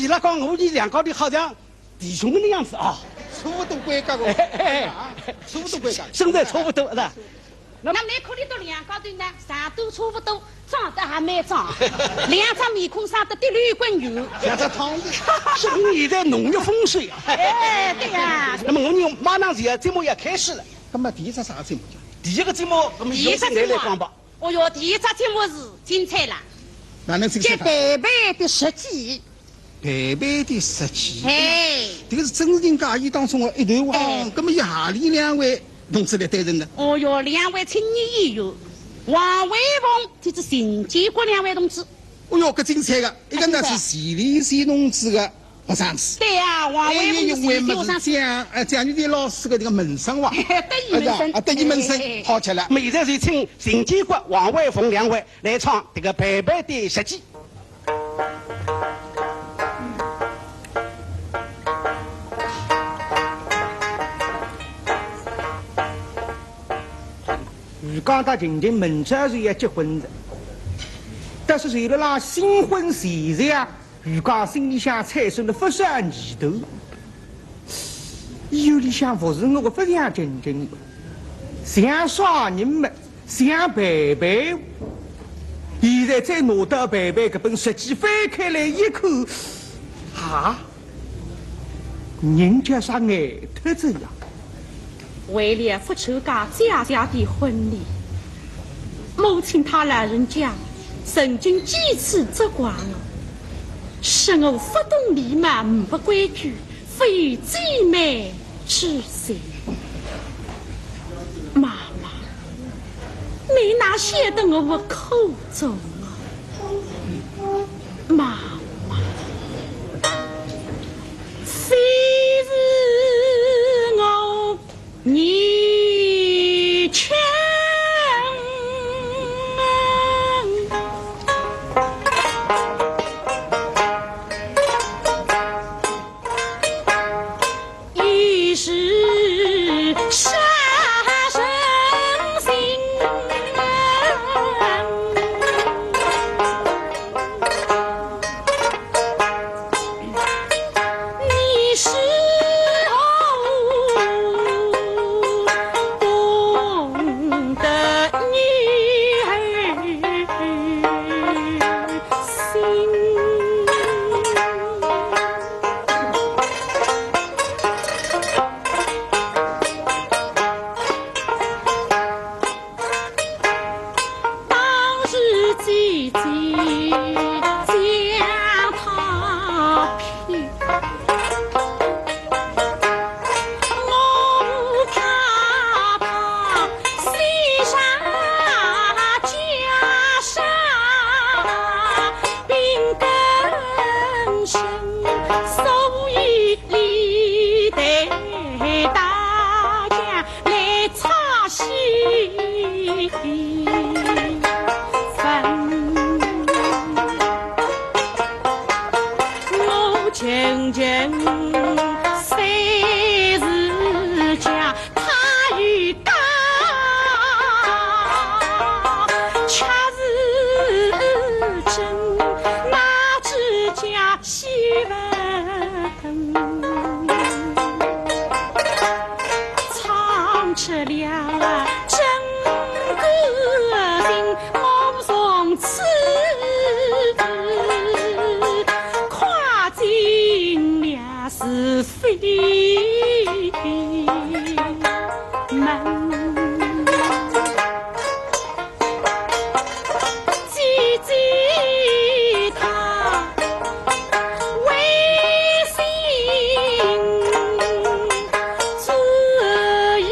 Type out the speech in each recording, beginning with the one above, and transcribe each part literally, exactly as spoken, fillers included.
伊拉讲我伲两家头好像弟兄个样子啊。差勿多规格个，哎哎哎啊，差勿多规格。身材差勿多，是吧？那么侬看伊笃两家头呢，长得差勿多，长得还蛮壮，两张面孔生得滴溜滚圆。像只汤圆，说明现在农业丰收啊。哎，对呀。那么我伲马上就要节目要开始了。那么第一只啥节目叫？第一个节目，那么由谁来讲吧？第一只节目啊，哦哟，第一只节目是精彩了，哪能精彩法？叫陪伴的设计。 陪伴的设计。哎。迭个是真人家演当中的一段哇，哎。那么由何里两位同志来担任呢？哦哟，两位青年演员，王伟凤，这是邢建国两位同志。哦哟，搿精彩个，一个呢是徐丽仙同志个学生子。对呀，王伟凤是徐丽仙学生子。还有一位么是蒋，呃，蒋玉娣老师个迭个门生哇。得意门生。啊，得意门生，哎。好极了。那么现在就请邢建国、王伟凤两位来唱迭个陪伴的设计。 余光搭秦琴明朝是要结婚了，但是辣辣新婚前夕啊，余光心里向产生了勿少念头。 医院里向服侍我个勿像秦琴，像啥人么？像陪伴。现在再拿到陪伴搿本设计翻开来一看，啊，人叫啥呆脱仔呀？为了勿参加姐姐的婚礼，母亲她老人家曾经几次责怪我，说我勿懂礼貌，呒不规矩， 非姊妹之情。妈妈，你哪晓得我个苦衷啊？妈妈，虽是我年轻， 一世伤人心。你是否懂得女儿心？ 当时姐姐将她骗，我怕她喜上加伤，病更深，所以 理得大家来操心。我轻轻算是将她一讲，却是真，哪知家 戏文，唱出了真感情，我从此跨进了是非门。 姐姐她违心之意。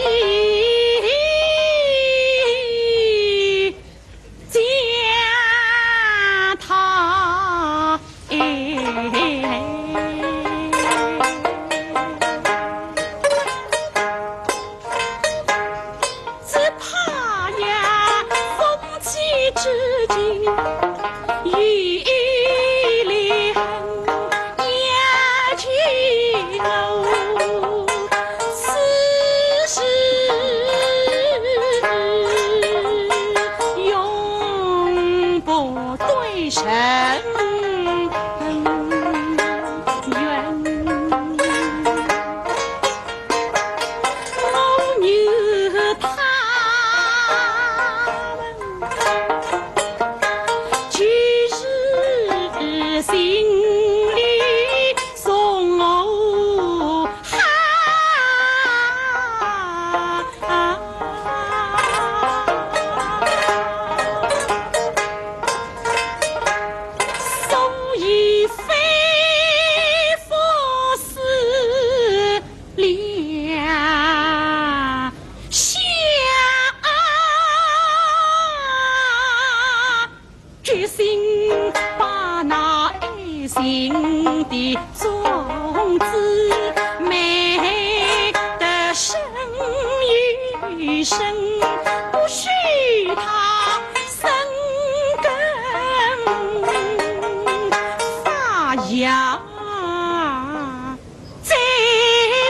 再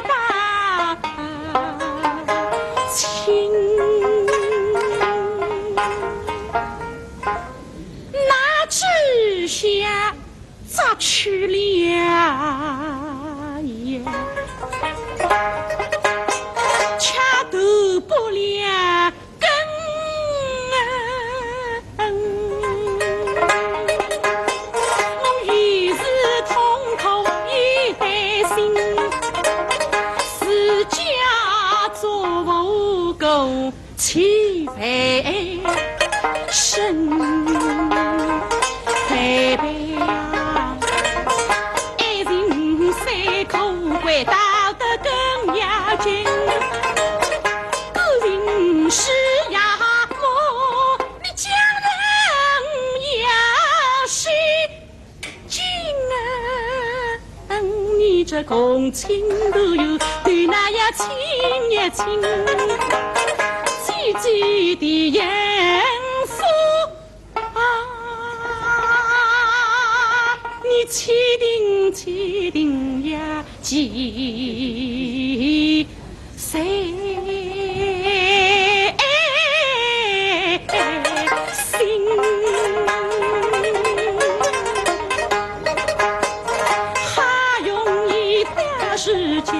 把情。那只下摘去了呀，却断不了 根。我一时痛苦一担心，自家做无辜，岂为生？陪陪啊，爱情虽苦，归到得更要紧。 个人是呀么，你将人也是情啊，你这共情都有，对那呀情也情，姐姐的幸福 啊，你气定气定呀，气谁心？好容易的时间，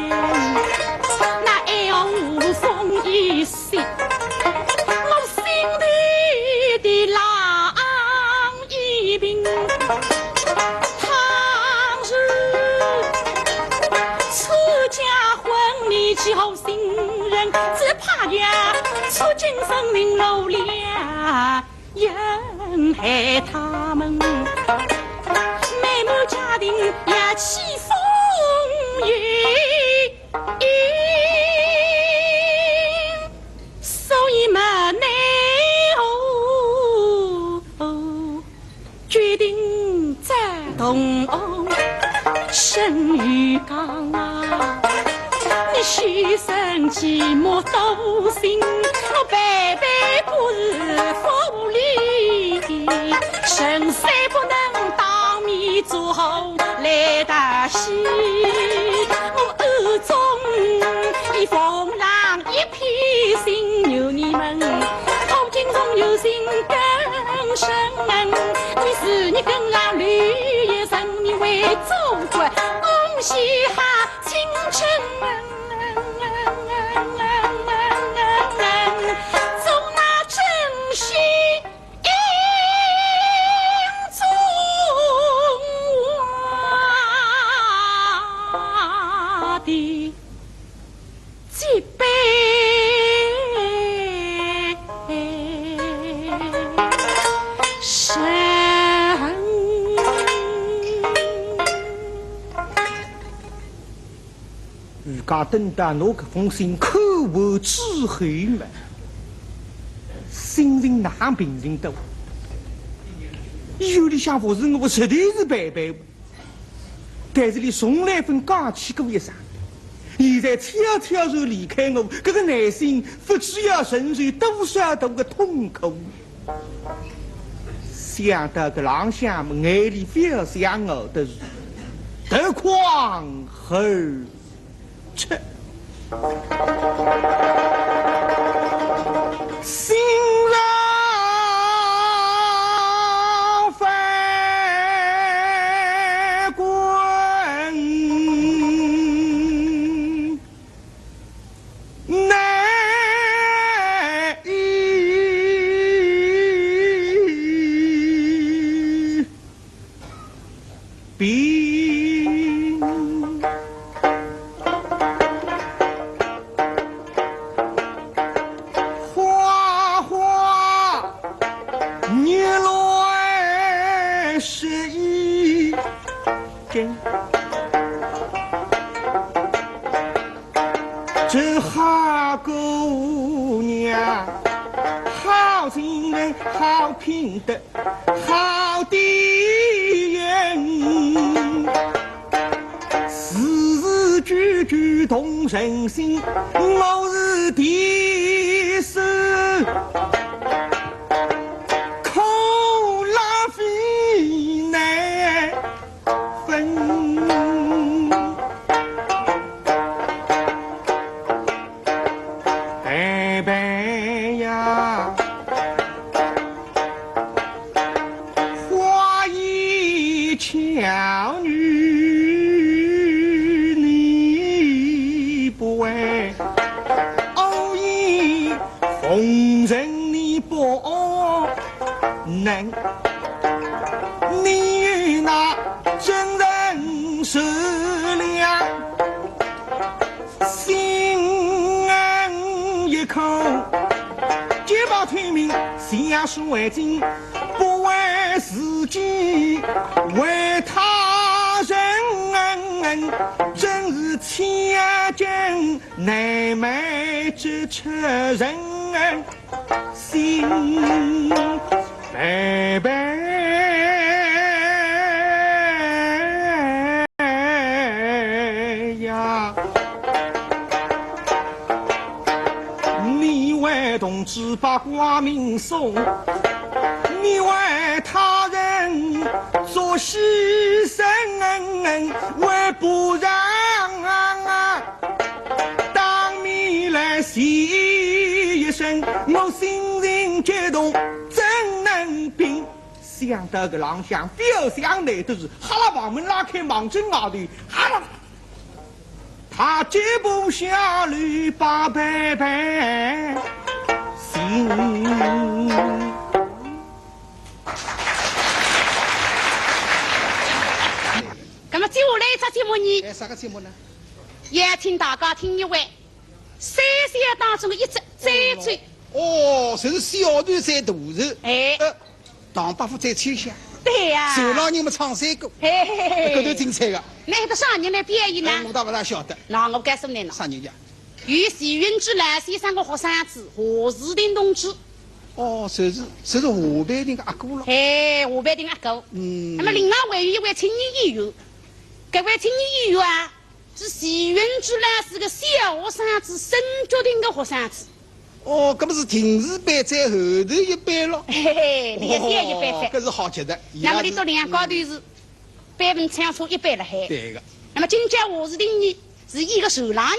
那爱无风一 息，我心头的冷一平。倘若出家婚，你几好心人，只怕呀，出家人落了人害他们，美满家庭呀，起风雨。 所以嘛，你哦，决定再同我生与刚啊，你牺牲寂寞多心，我白白不是福利，人虽不能当面做好来大喜，我暗中已奉上 一片心由你们，苦尽总有心更深。你是你更让绿叶生命为祖国，恭喜哈青春。祝那珍惜 英中华的脊背上。 自家等到拿搿封信看完之后嘛，心情哪能平静得？医院里向服侍我个实在是白白，但是伊从来朆讲起过一声。现在悄悄然离开我，搿个内心勿知要承受多少大个痛苦。 想到搿浪向么，眼泪勿要想哦，都是夺眶而出。心上翻滚。 难以平。花花月落时已 这好姑娘，好情人，好品德，好底人，字字句句动人心，我是第一次看了非难 分心一口，洁白透明，像水晶，不为自己，为他人，真是千金难买之车人。 心贝贝呀，你为同志把光明送，你为他人做牺牲，为不让啊 当面来谢一声，我心情激动，怎能平？想到搿浪向，表想难得是，哈啦，房门拉开，望准外头，哈啦，踏几步下来，把贝贝心。那么接下来一只节目呢？哎，啥个节目呢？邀请大家听一回 三小当中的一只赞助。哦，就是小团赞大团。哎。呃，唐伯虎赞秋香。对呀。小郎人们唱山歌。嘿嘿嘿嘿。搿个精彩个。那个啥人来表演呢？哎，我倒勿大晓得。那我告诉你了。啥人呀？有徐云志老先生的学生子，夏志亭同志。哦，就是，就是夏培亭的阿哥了。哎，夏培亭阿哥。嗯。那么另外还有一位青年演员，搿位青年演员啊， 是徐云志老师的小学生子，沈菊亭的学生子。哦，搿么是亭子班在后头一班咯。嘿嘿，你也是一班班。哦，搿是好极的。那么你到两家头是辈分相差一班了海。对个。那么今朝夏志亭呢，是一个受伤人，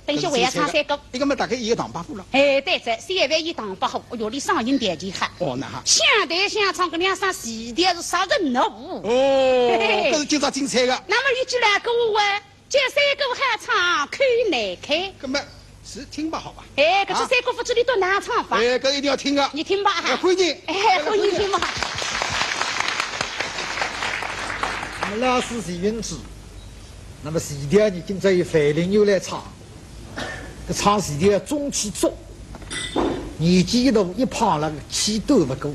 等歇还要唱山歌。一个么大概一个唐伯虎了。哎，对哉，三班一唐伯虎，哦哟，你嗓音条件好。哦，那哈。相对相唱，搿两声词调是杀人了无？哦，嘿嘿。搿是今朝精彩个。那么一句来歌啊， 叫山歌好唱口难开。搿么是听吧，好吧？哎，搿只山歌勿知你都哪唱法？哎，搿一定要听啊！你听吧哈。哎，欢迎。哎，欢迎听吧。那么老师徐云志，那么徐调呢，今朝由范林又来唱，搿唱徐调中气足，年纪一大，一胖了，气短勿过。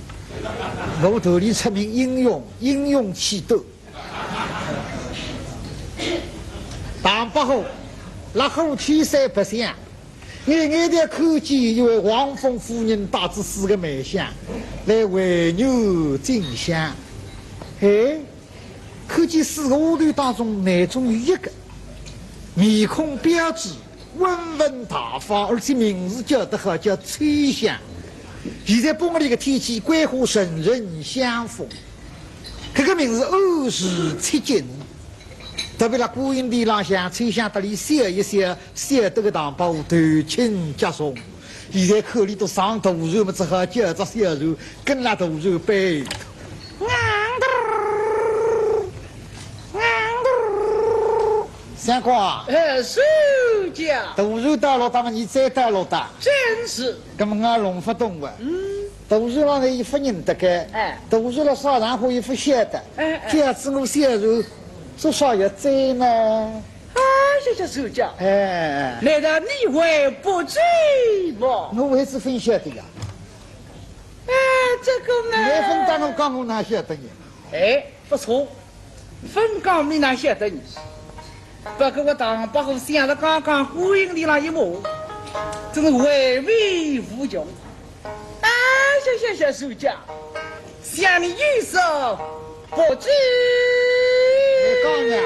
我头里出名英勇，英勇气短。 唐伯虎，辣虎丘山白相，眼眼的看见一位王封夫人带仔四个蛮相来围绕进香。哎，看见四个丫头当中内中有一个，面孔标致， 温文大方，而且名字叫得好，叫秋香。现在半个里个天气，桂花阵阵香风，搿个名字暗示出境。特别辣观音殿浪向，秋香搭俚笑一笑，笑得个唐伯虎头轻脚重。现在看俚笃上大船么，只好叫只小船，跟辣大船背后。 相公啊，哎，是家。大船到了，当然你再到了的。真是。搿么我弄勿懂啊。嗯。大船浪头伊勿认得个，哎。大船浪啥场化伊勿晓得。哎，哎。叫仔我小船，做啥要走呢？哎呀呀，是家。哎。难道你会不知吗？我还是勿晓得呀。哎，这个嘛。侬勿搭我讲，我哪晓得呢？哎， 不错，勿讲俚哪晓得呢。不过我唐伯虎想着刚刚观音殿浪一幕，真是回味无穷。哎呀呀呀，是家，想你有所不知。你讲呀。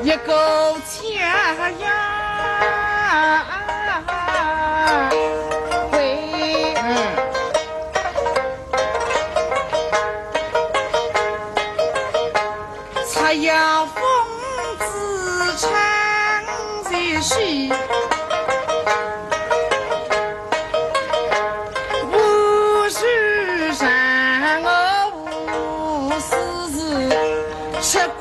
一个家呀，喂。嗯。呀，风子唱些戏，无事上我无事事吃瓜。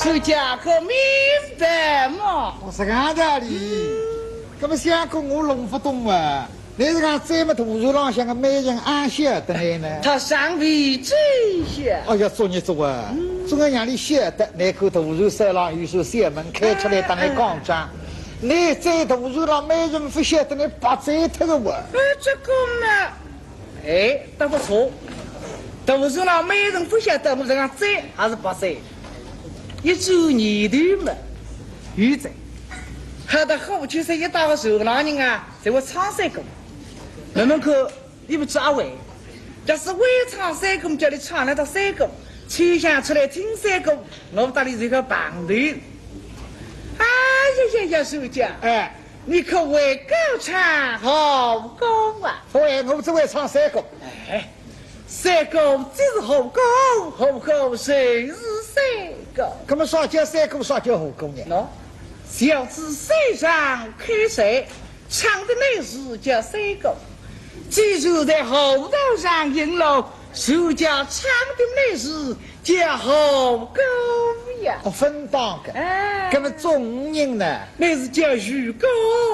小姐可明白吗？我是讲道理，搿么相公我弄勿懂啊。 倷是讲在么大树浪向个美人阿晓得倷呢？她尚未知晓。哎呀，作孽作啊！总归让俚晓得，倷看大树山浪有扇小门开出来搭倷讲讲。倷在大树浪美人勿晓得，倷白栽脱个哇！呃，这个嘛，哎，倒勿错。大树浪美人勿晓得，我这样栽还是白栽？一转念头嘛，有哉。好得好，就是一大个树浪人啊，侪会唱山歌。 问问看，倷勿知阿会？假使会唱山歌，叫倷唱两只山歌，秋香出来听山歌，我搭倷是一个朋友。哎呀呀呀，小姐，哎，你可会高唱好歌啊？勿会，我只会唱山歌。哎，山歌即是和歌，和歌就是山歌。搿么啥叫山歌，啥叫和歌呢？喏，小子山上开山， 唱的乃是叫山歌，既然在河道上行路，就叫唱的乃是叫河歌呀。哦，分档个。哎。搿么中人呢？乃是叫渔歌。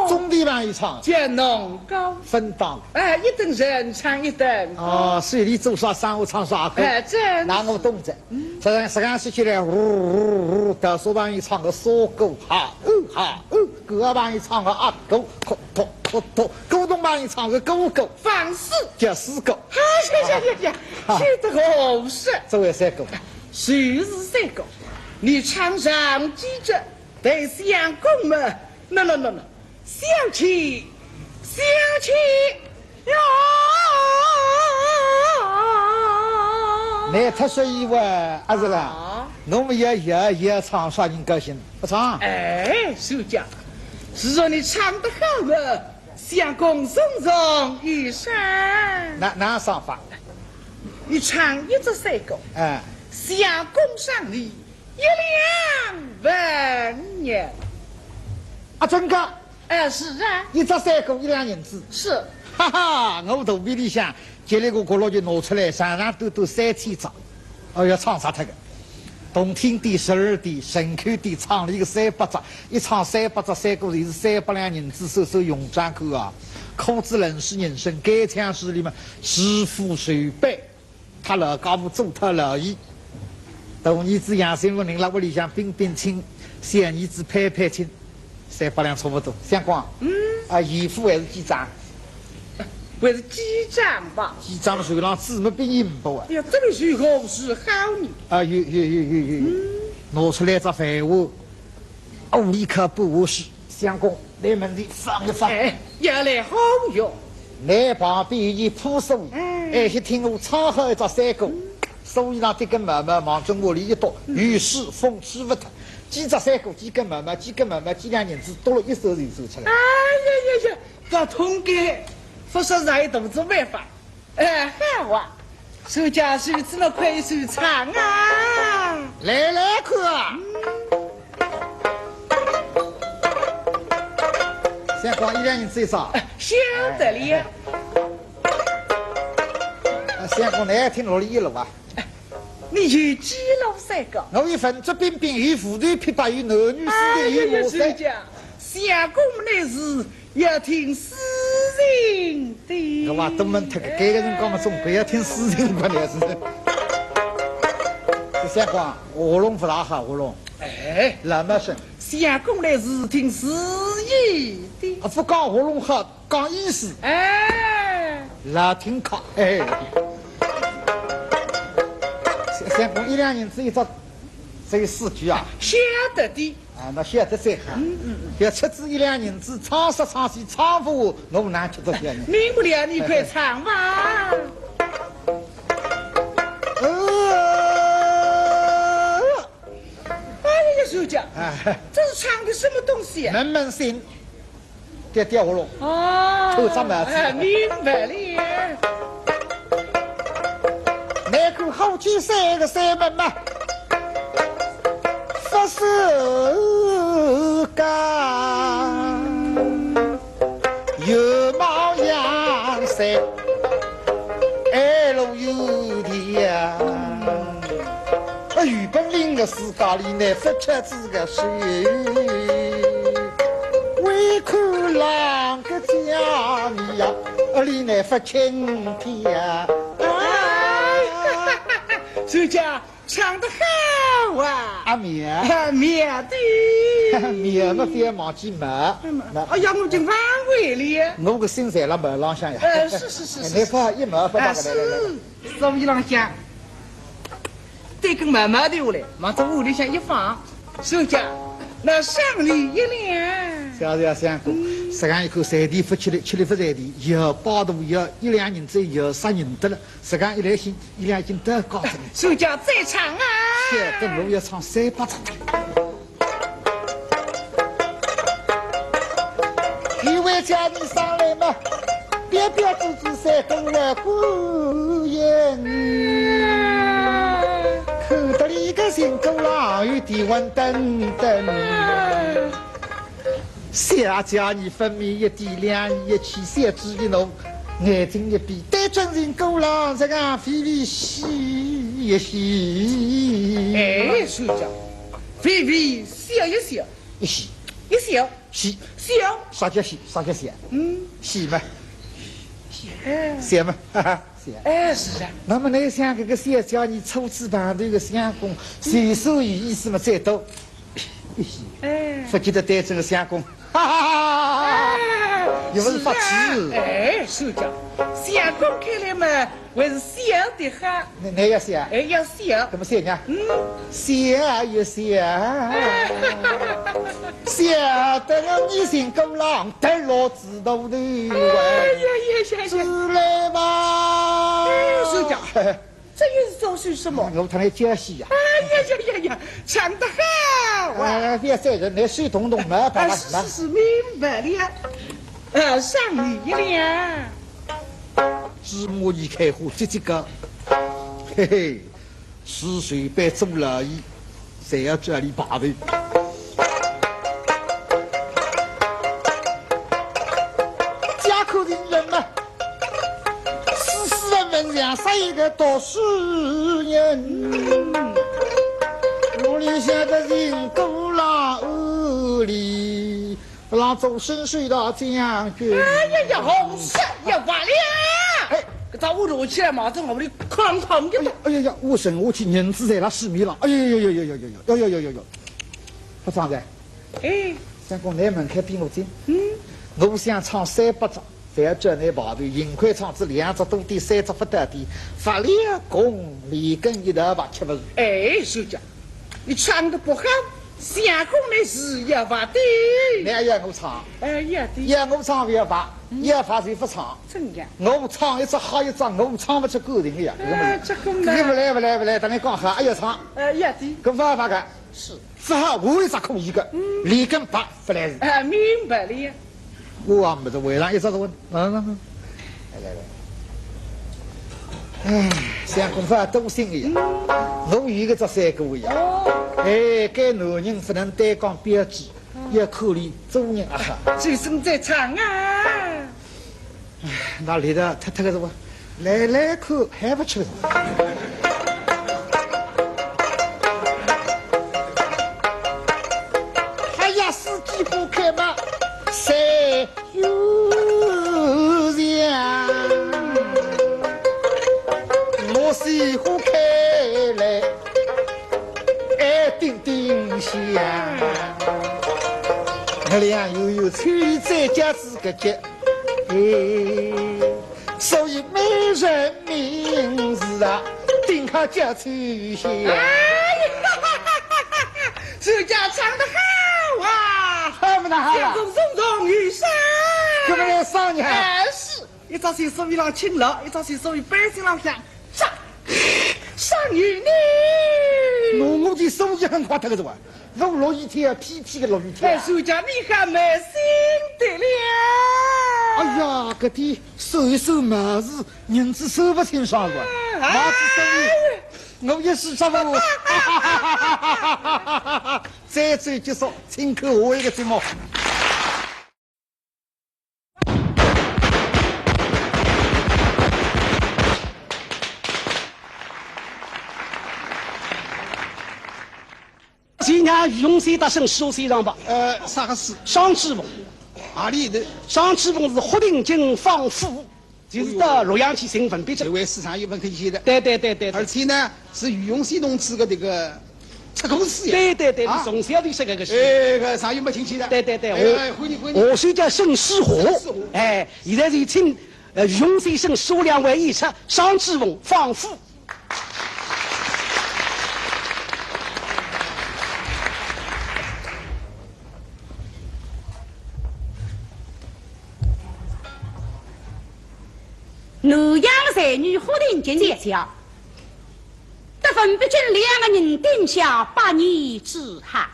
中地方有唱。叫农歌。分档。哎，一等人唱一等。哦，水里做啥生活唱啥歌。哎，真是。那我懂哉。嗯。实梗，实梗说起来，呜，呜，呜，到啥朋友唱个啥歌，哈，哦，哈，哦。 搿个朋友唱个阿哥，哭哭哭哭，古董朋友唱个哥哥，放肆，叫四哥。哎呀呀呀呀，说得好是。这位三哥，就是三哥，你唱上几句，待相公们，喏喏喏喏，想起，想起。 哟，倷忒说闲话，阿是啦？啊？侬么也也也唱啥人高兴？勿唱？哎，小姐，既然你唱得好么，相公重重有赏。哪，哪赏法？你唱一只山歌，哎。相公赏你一两纹银。啊，真个？ 哎，是啊。一只山歌一两银子。是。哈哈，我肚皮里向，叽里咕咕咯就拿出来，长长短短三千只。哦哟，唱煞脱个。动听点、悦耳点、顺口点，唱了一个三百只，一唱三百只山歌，就是三百两银子，算算用账看啊。孔子论世人生，该腔势里嘛，是富是败。 他老家婆做他老姨，大儿子杨新福人辣屋里向拼拼亲，小儿子攀攀亲，三百两差勿多。相公，嗯。啊，现付还是记账？还是记账吧。记账手浪纸么比你勿薄啊。哎呀，这个时候是好呢。啊，有有有有有有，嗯。拿出来只饭碗，哦，一口半碗水。 相公，拿门前放一放。哎，要来好用。拿旁边一铺书，哎。哎，去听我唱好一只山歌。嗯。书一拿，这根毛毛望准屋里一倒，嗯。雨水风吹勿脱。几只山歌，几根毛毛，几根毛毛，几两银子，多了一首就算出来。哎呀呀呀，勿通个，勿说是一肚子办法。 哎，好啊，自家手指头快手长啊。来来看啊。相公一两银子一张。晓得了。啊，相公，倷听落里一路啊。你有几路山歌？我有文质彬彬，有舞台琵琶，有男女四调，有马三。哎呀呀，自家，相公乃是要听诗情搿话都问脱个，搿个辰光嘛，总归要听诗情个呢，是不是？相公，喉咙勿大好，喉咙。哎，老么声。相公来是听诗意的。啊，勿讲喉咙好，讲意思。哎，老听客，嘿。相，相公，一两银子一只，只有四句啊。晓得的。 啊，那晓得最好。嗯嗯嗯。要出仔一两银子，唱诗唱戏唱勿完，我哪吃得消呢？免不了，你快唱吧。呃，哎呀，小姐，哎，这是唱的什么东西啊？闷闷心，吊吊喉咙。哦，头上麻子。哎，明白了。难看好几岁个三门嘛， 勿是讲有貌样式，爱路有的呀。啊，有本领个世界里呢，勿吃这个亏。为看郎个家里呀，啊，里呢勿轻的呀。哎，小姐， 唱得好啊！阿妙。阿妙的。妙嘛，覅忘记嘛。嗯，那哎呀，我已经忘记了。我个心在辣门浪向呀。呃，是是是是。哎，你放一毛不啊，那个，来来来来。是，所以浪向，对根毛毛的下来，往这屋里向一放，小姐，那赏你一两。小姐相公，实梗一看，随地勿吃力，吃力勿随地，要包大要一两银子，要杀人得了。 实梗一来兴，一两斤都搞出来。小姐再唱啊！晓得我要唱三百只。一位叫你上来嘛，标标致致三个官人，看得里个心肝浪有点昏腾腾。 小姐你分明一点两意一气，小嘴一努，眼睛一闭，对准人过浪，这个微微笑一笑。哎，小姐，微微笑一笑。一笑。一笑。笑。笑。啥叫笑？啥叫笑？嗯。笑嘛。哎。笑嘛，哈哈，笑。哎，是啊。那么你想，这个小姐你初次碰头个相公，是啥意思嘛？最多 一些，哎。勿记得对准个相公，哈哈哈哈哈哈，哎，又勿是发痴。是啊，哎，小姐，相公看来嘛，还是笑得好。那，那要笑啊？哎，要笑。怎么笑呢？嗯。笑一笑，哎。笑得我你心肝浪得落子头的。哎呀呀呀呀！出来吧。哎，小姐， 这又是招数什么？我他来教戏呀。哎呀呀呀呀，唱得好啊！哎，覅再人，来水动动嘛，啊，是是是，明白了。呃，赏你一两。芝麻一开花，这这个，嘿嘿，是随便做了一 侪要这里排队。家口人人嘛，四四人人像杀一个读书人。屋里向个人过来屋里，让周身水到将军。哎呀呀，好事也完了！哎，搿只屋头起来嘛，这我们的康康的。哎呀呀呀，我身下去银子在那市面上。哎呀呀呀呀呀呀呀呀呀呀呀呀！ 不装的。哎。相公，你门槛比我近。嗯。我想唱三百只，侪要叫你排队，幸亏唱仔两只多点，三只不得的，发了功，连根一道吧，吃不住。哎，小姐，你唱得不好，相公呢是要罚的。你还要我唱？哎，要的。要我唱不要罚，嗯。要罚就不唱。怎样？我唱一只好一只，我唱不出感情的呀，这个么子。哎，这个嘛。这个不来，不来，不来，等你讲好，哎呀，唱。哎，要的。搿勿好罚个。是。 只好我一只可以个，嗯。连根拔勿来事。啊，明白了呀。我也没得为了一只问，嗯嗯嗯。来来来。哎，相公勿多心个呀，嗯。我有一个只三个呀。哦。哎，搿男人勿能单讲标致，嗯。要看俚做人啊。最终再唱啊。 哎，那里头太太个是吧？来来看还不吃。哎呀，四季不开嘛，三月香。花开来，哎，叮叮响。月亮圆圆，秋雨再加仔个急，哎，所以美人名字啊，顶好叫秋香。哎呀，这家唱得好啊！好么哪好啦？相公从容有赏。搿么来赏你哈？哎，是。 一只手所以浪轻了，一只手所以背心浪向，上，上有你。我我的手也很快脱个是吧？我落雨天啊，屁屁个落雨天啊。哎，暑假你还没心得了。哎呀，搿点收一收帽子，银子收勿清爽个，哎，帽子收一，我也是差不多。再走结束，请看下一个节目。 先让于洪先搭沈世华先上吧。呃，啥个事？双枝凤。何里头？双枝凤是《霍定金》方府，就是到洛阳去寻文必正。这位是上有文可以去的。对对对对对。而且呢，是于洪先同志个这个出过师呀。对对对，啊？从小就识搿个师。哎，搿上有没亲戚的。对对对，哎，哎，欢迎欢迎。我是叫沈世华。沈世华。哎，现在是请，呃，于洪先生沈世华两位演出双枝凤方府。 南阳才女《霍定金》姐姐，搭文必正两个人定下百年之好。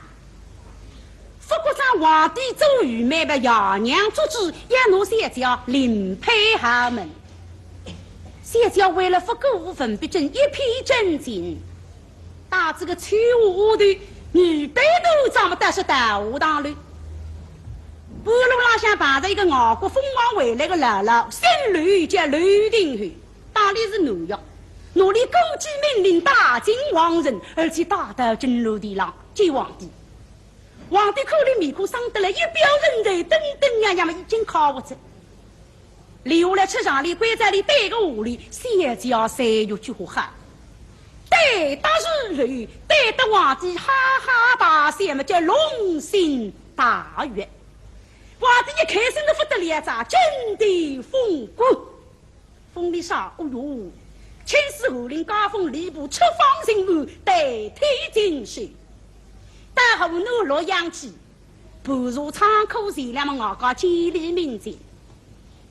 勿过啥皇帝做御妹个爷娘做主，要拿小姐另配豪门。小姐为了勿辜负文必正一片真情，带仔个秋华丫头，女扮男装么搭仔到学堂里。半路浪向碰着一个外国封王回来个老老，姓刘，叫刘廷后，当年是南越，拿俚过继命令带进皇城，而且带到金銮殿浪见皇帝。 皇帝看俚面孔生得来一表人才，登登样样么已经靠勿着。留下来吃上里关照俚对个话里，小姐才有句话好。对得是刘，对得皇帝哈哈大笑么叫龙心大悦。皇帝一开心得不得了哉，真的封官。 封俚啥？哦哟，钦差翰林加封礼部，出方巡按，代天进士。到河南洛阳去，盘查仓库钱粮么外加建立民警。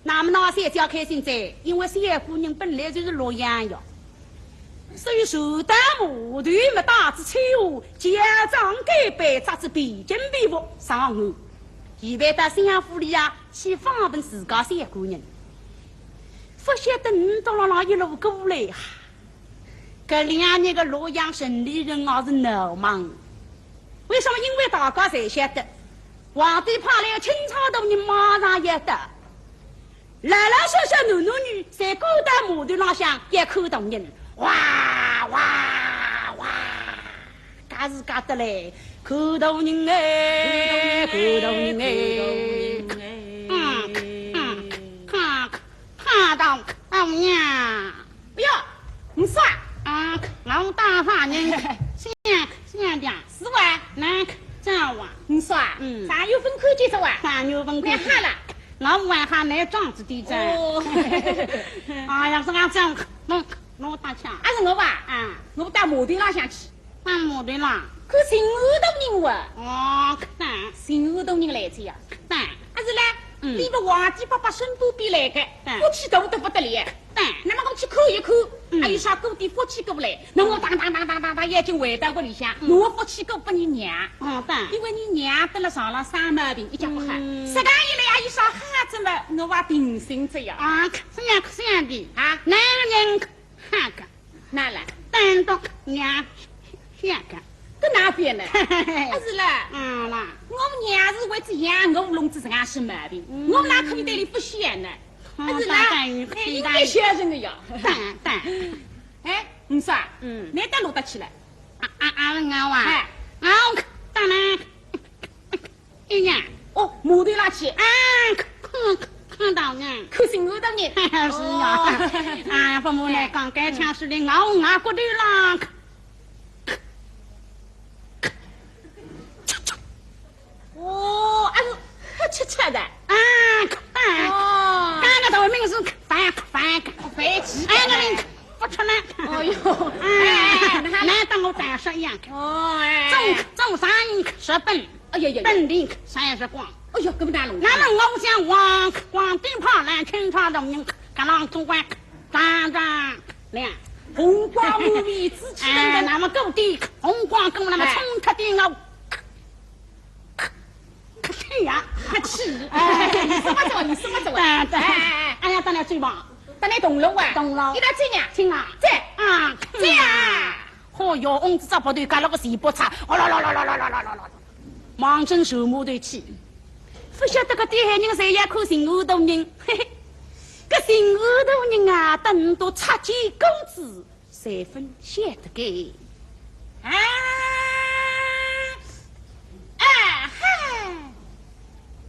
那么那小姐开心哉，因为小官人本来就是洛阳呀，所以传到码头么带仔秋华，乔装改扮，着仔皮巾皮服上岸。预备到相府里啊，去访问自家小官人。 勿晓得倷到了哪一路过来啊？搿两日个洛阳城里人也是闹忙。为什么？因为大家侪晓得，皇帝派来个钦差大人马上要到，老老小小男男女女侪赶到码头浪向要看大人，哇哇哇！ 介是介得来，看大人哎，看大人哎，看大人哎，嗯，嗯，看，看到，哎呀，哎哟，你说，啊，我打发人，想，想的，是哇，那，这样哇，你说，嗯，三月份看见是哇，三月份看见，你好了，我还好，你壮子的着，哦，哎呀，这样这样，弄，弄打枪，啊，是我吧，啊，我到码头浪向去。 放马的啦。看巡按大人哇。哦，看。巡按大人来哉呀。看。啊是嘞，嗯。你个皇帝爸爸身边边来个，嗯。福气大得不得了。嗯。那么我去看一看，嗯。还有啥过点福气过来，那我当当当当当当，已经回到屋里向，嗯。我福气过拨你娘。哦，对。因为你娘得了上了啥毛病，一家不好。嗯。实梗一来还有啥好子嘛，我也定心着呀。啊，这样这样的啊，男人 看看，那来，担当娘，看看，搿哪变呢？啊是啦，嗯啦，我娘是为仔养我弄仔实梗身毛病，嗯。我哪可以对俚勿孝呢？啊是啦，哎，应该孝顺个呀。当当。哎，你说啊，嗯。你到哪搭去了？啊啊啊，我啊，哎。啊，我当然。 哎呀，哦，码头浪去，啊，看，看，嗯，大人。看新安大人。是呀。哦。啊，不瞒倷讲，该枪是倷咬牙骨头啦。哦，哎呦，吃吃的。啊，啊。哦。刚刚头名是饭，饭，饭吃。哎，那个不出来。哦哟。哎，哎，哎，那还来当我打手一样。哦，哎。中，中三十本。 哎呀呀呀。本领三十光。哎呀，搿么大龙。那么我想王，王定派来清朝大人，搿浪总管张张亮。红光满面，紫气腾腾。哎，那么各地红光跟那么冲出的我。哎。哎呀，客气。哎，你说么子，你说么子。对，对。哎，哎，哎。哎呀，当然最棒。当然同路啊。同路。一道去呀。请啊。在。啊，在啊。 嚯哟，翁子扎跑头，夹了个斜坡叉，哦啦啦啦啦啦啦啦啦啦，望准船码头去。勿晓得搿点闲人侪要看新安大人，嘿嘿，搿新安大人啊，等到擦肩而过，侪勿晓得个。啊，啊哈，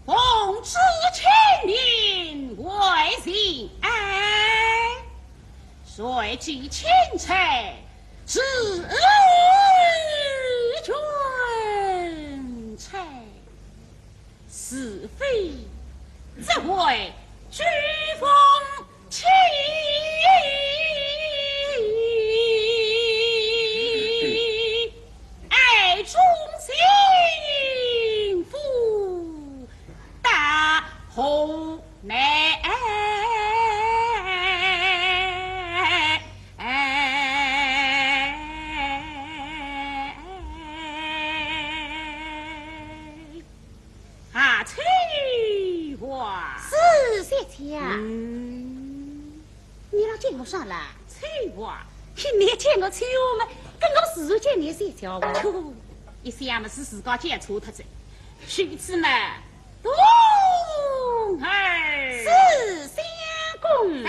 奉旨请命回京啊。 谁知钦差是君差，是非只为追封亲，爱忠心腹大 河南。啊，秋华。是，小姐。嗯。 你老叫我啥啦？秋华。你叫我秋华嘛，搿我自然叫你小姐啊。秋华，一向么是自家叫错脱哉。如此嘛，童儿。是，相公。陪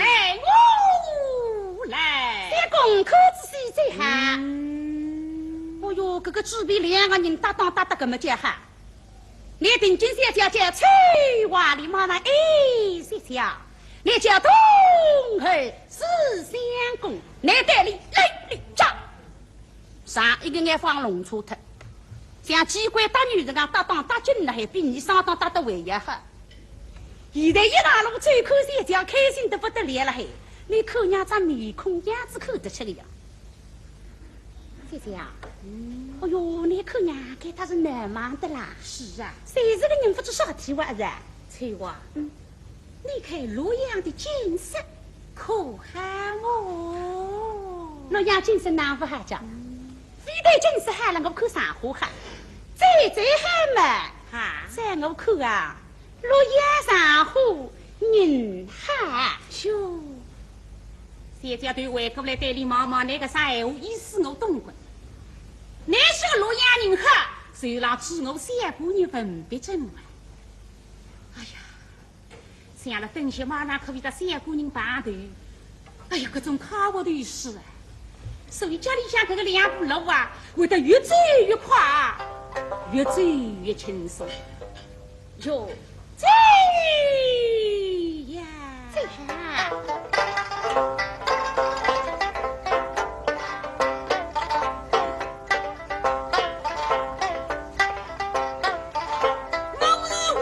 我来。相公，可仔细哉哈。嗯。哦哟，搿个主婢两个人搭档搭得搿么叫好。 你定睛小姐叫秋华，你马上，哎，小姐，你叫童儿是相公，你对俚来，来，叫。上一个眼放弄错脱，像机关搭女人啊，搭档搭紧了，还比你上当搭得还要好。现在一上路，秋华小姐开心得不得了了，嘿，你看伲张面孔样子看得出个呀。 姐姐啊，嗯。哎哟，你看呀，该搭是难忙的啦。是啊。三十个人勿知啥体话是啊。秋华，嗯。你看洛阳的景色可好哦？洛阳景色哪勿好讲？嗯。非但景色好了，我看场化好。最最好嘛。啊？在我看啊， 洛阳场化人好。哟，小姐头回过来对俚望望，倷个啥闲话意思我懂个。倷说洛阳人好，就让知我相公人文笔真啊。哎呀，想了等歇马上可以搭相公人碰头， 哎呀，搿种快活头势啊！所以家里向搿个两步路啊，会得越走越快，越走越轻松。哟，走呀！走呀！我是回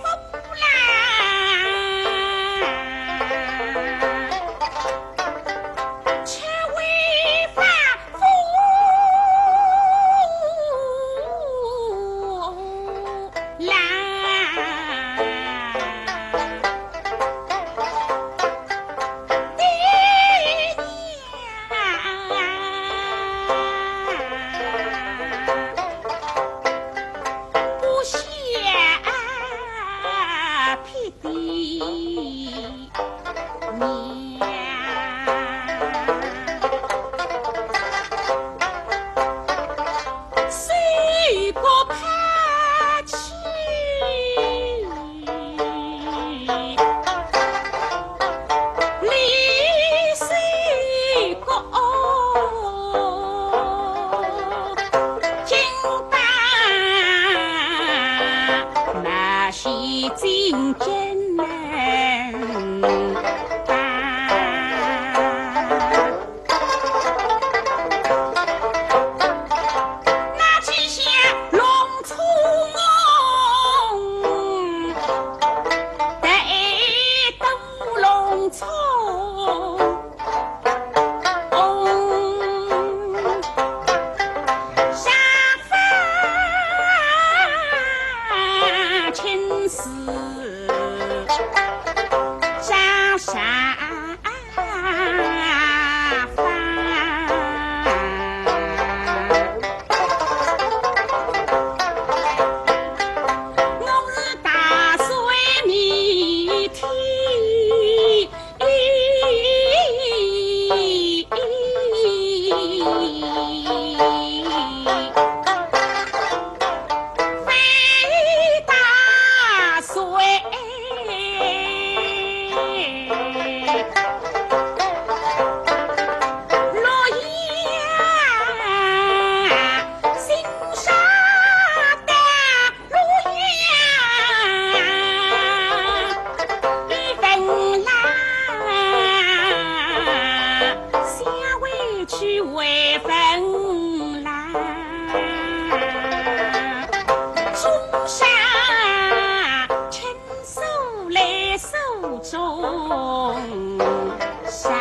府啦。 吃回法府啦。爹娘不下 别的娘，谁不怕妻？ 李四公，金榜那些进京来。为分啦，中山亲手来手中山。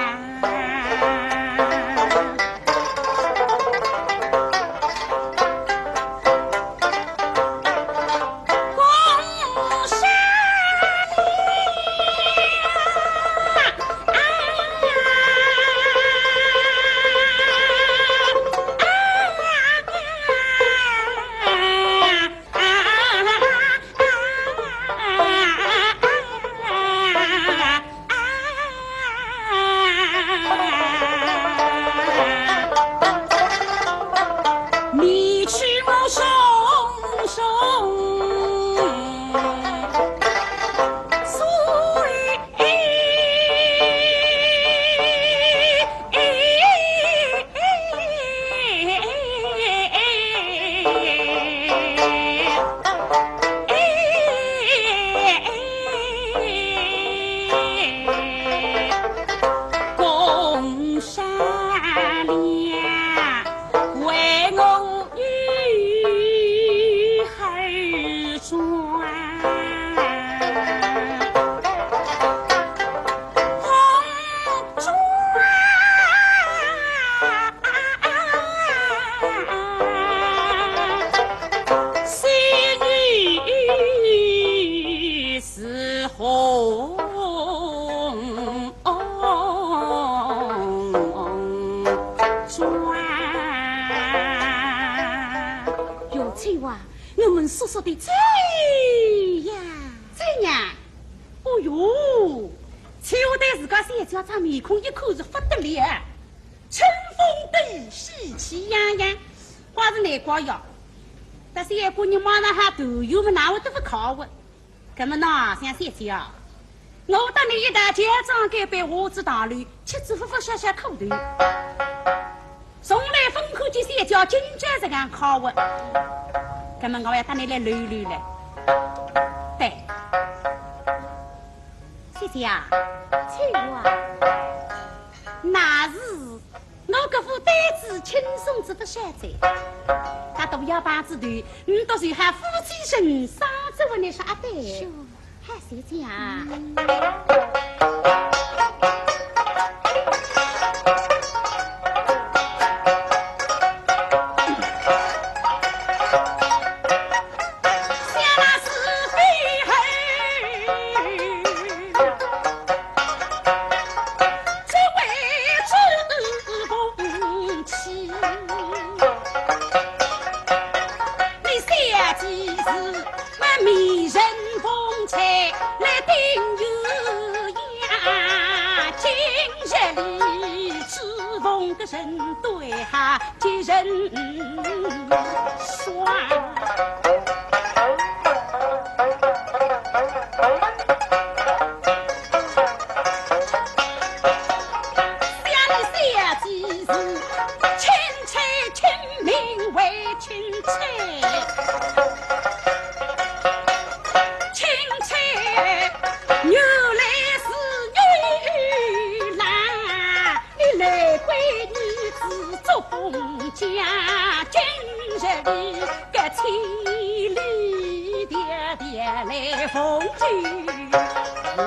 你知我松松，所以 共善良，为我一而转。红妆。 仙女似红妆。月翠啊，我们叔叔的嘴呀！怎样？哦哟，秋对自家小姐张面孔一看是不得了。 春风得意，喜气洋洋，怪是难怪呀。但是一个人马上还头晕么，哪会得不靠我？搿么喏，想小姐啊，我搭你一道乔装改扮，下至大楼，吃吃喝喝，享享苦头。从来朆看见小姐今朝这样靠我。搿么我要搭你来溜溜了。对，小姐啊，秋啊， 那是我搿副对子轻松子勿晓得，大肚腰板子头，你倒是还夫妻人生子，我那是阿对。是，还是这样。想那是非后。 只为这凤妻，你小姐是那美人凤钗来定鸳鸯，今日里只逢个人对哈 几人双。想你小姐是钦差，亲命为钦差，钦差原来是女郎。 你来闺女子作凤家，今日里个千里迢迢来奉求还。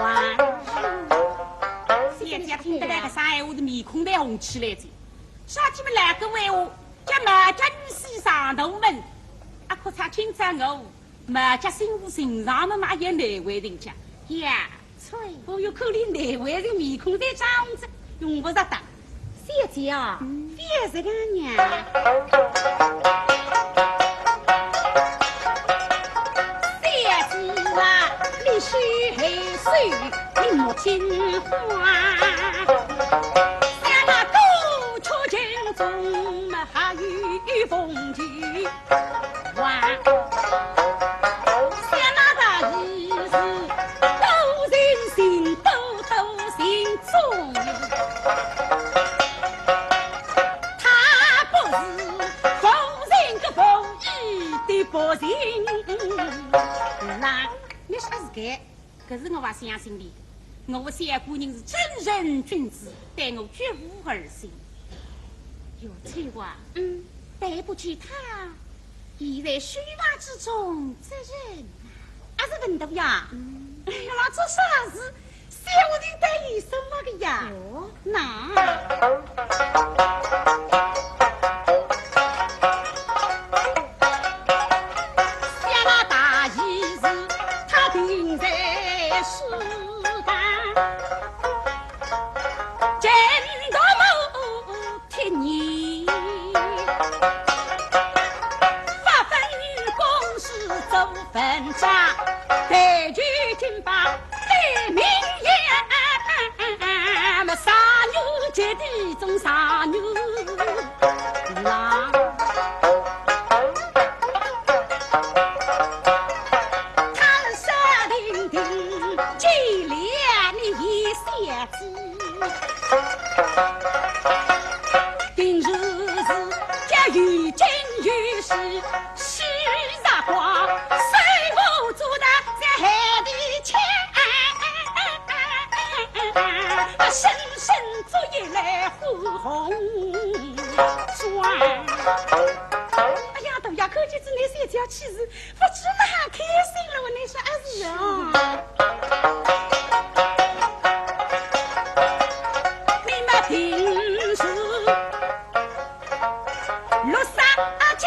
小姐听得来搿声闲话是面孔侪红起来哉。啥体么来个闲话，叫毛家女婿上头门，啊，可差今朝我 毛家新妇寻上门嘛也难为情家。呀，翠。哦哟，看俚难为情，面孔侪涨红仔，用勿着打。小姐啊，嗯。覅这样呀。小姐啊，你是害羞，你莫惊慌。想那过去情中嘛还有风景。 哇，想那大意是多情心，多多情种，他不是无情个无义的薄情郎。你说是该？ 搿是我勿相信的。我小官人是正人君子，对我绝无二心。有才华，嗯，对不起他，已在书房之中责人啊。啊，是文大爷。嗯。哎呀，那做啥事？小弟对你什么个呀？哦。那。想那大喜事，他定在书房。 真大母天年，不分公事做文章，对句金榜对名言，么啥女杰的中啥女郎。 他是定定，既连你一下子，定是是叫有金有势，是啥光，谁不做的在海里去，深深做一来火红妆。哎呀，大爷，看见仔你小姐气势， 不知哪开心了，我那是儿子啊。你们平时六三加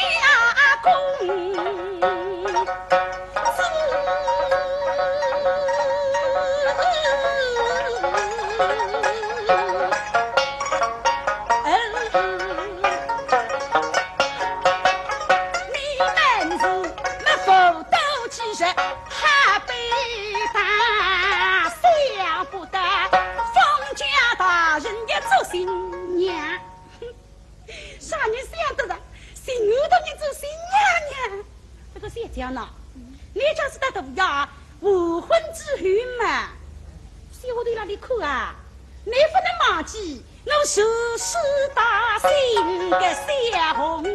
工，你们是没福到几日， 还被打，想不到封建大人也做新娘。啥人想得到，寻我的人做新娘娘？这个小姐呢，你就是到大爷完婚之后嘛，小弟那里看啊，你不能忘记 我是四大姓个小红娘。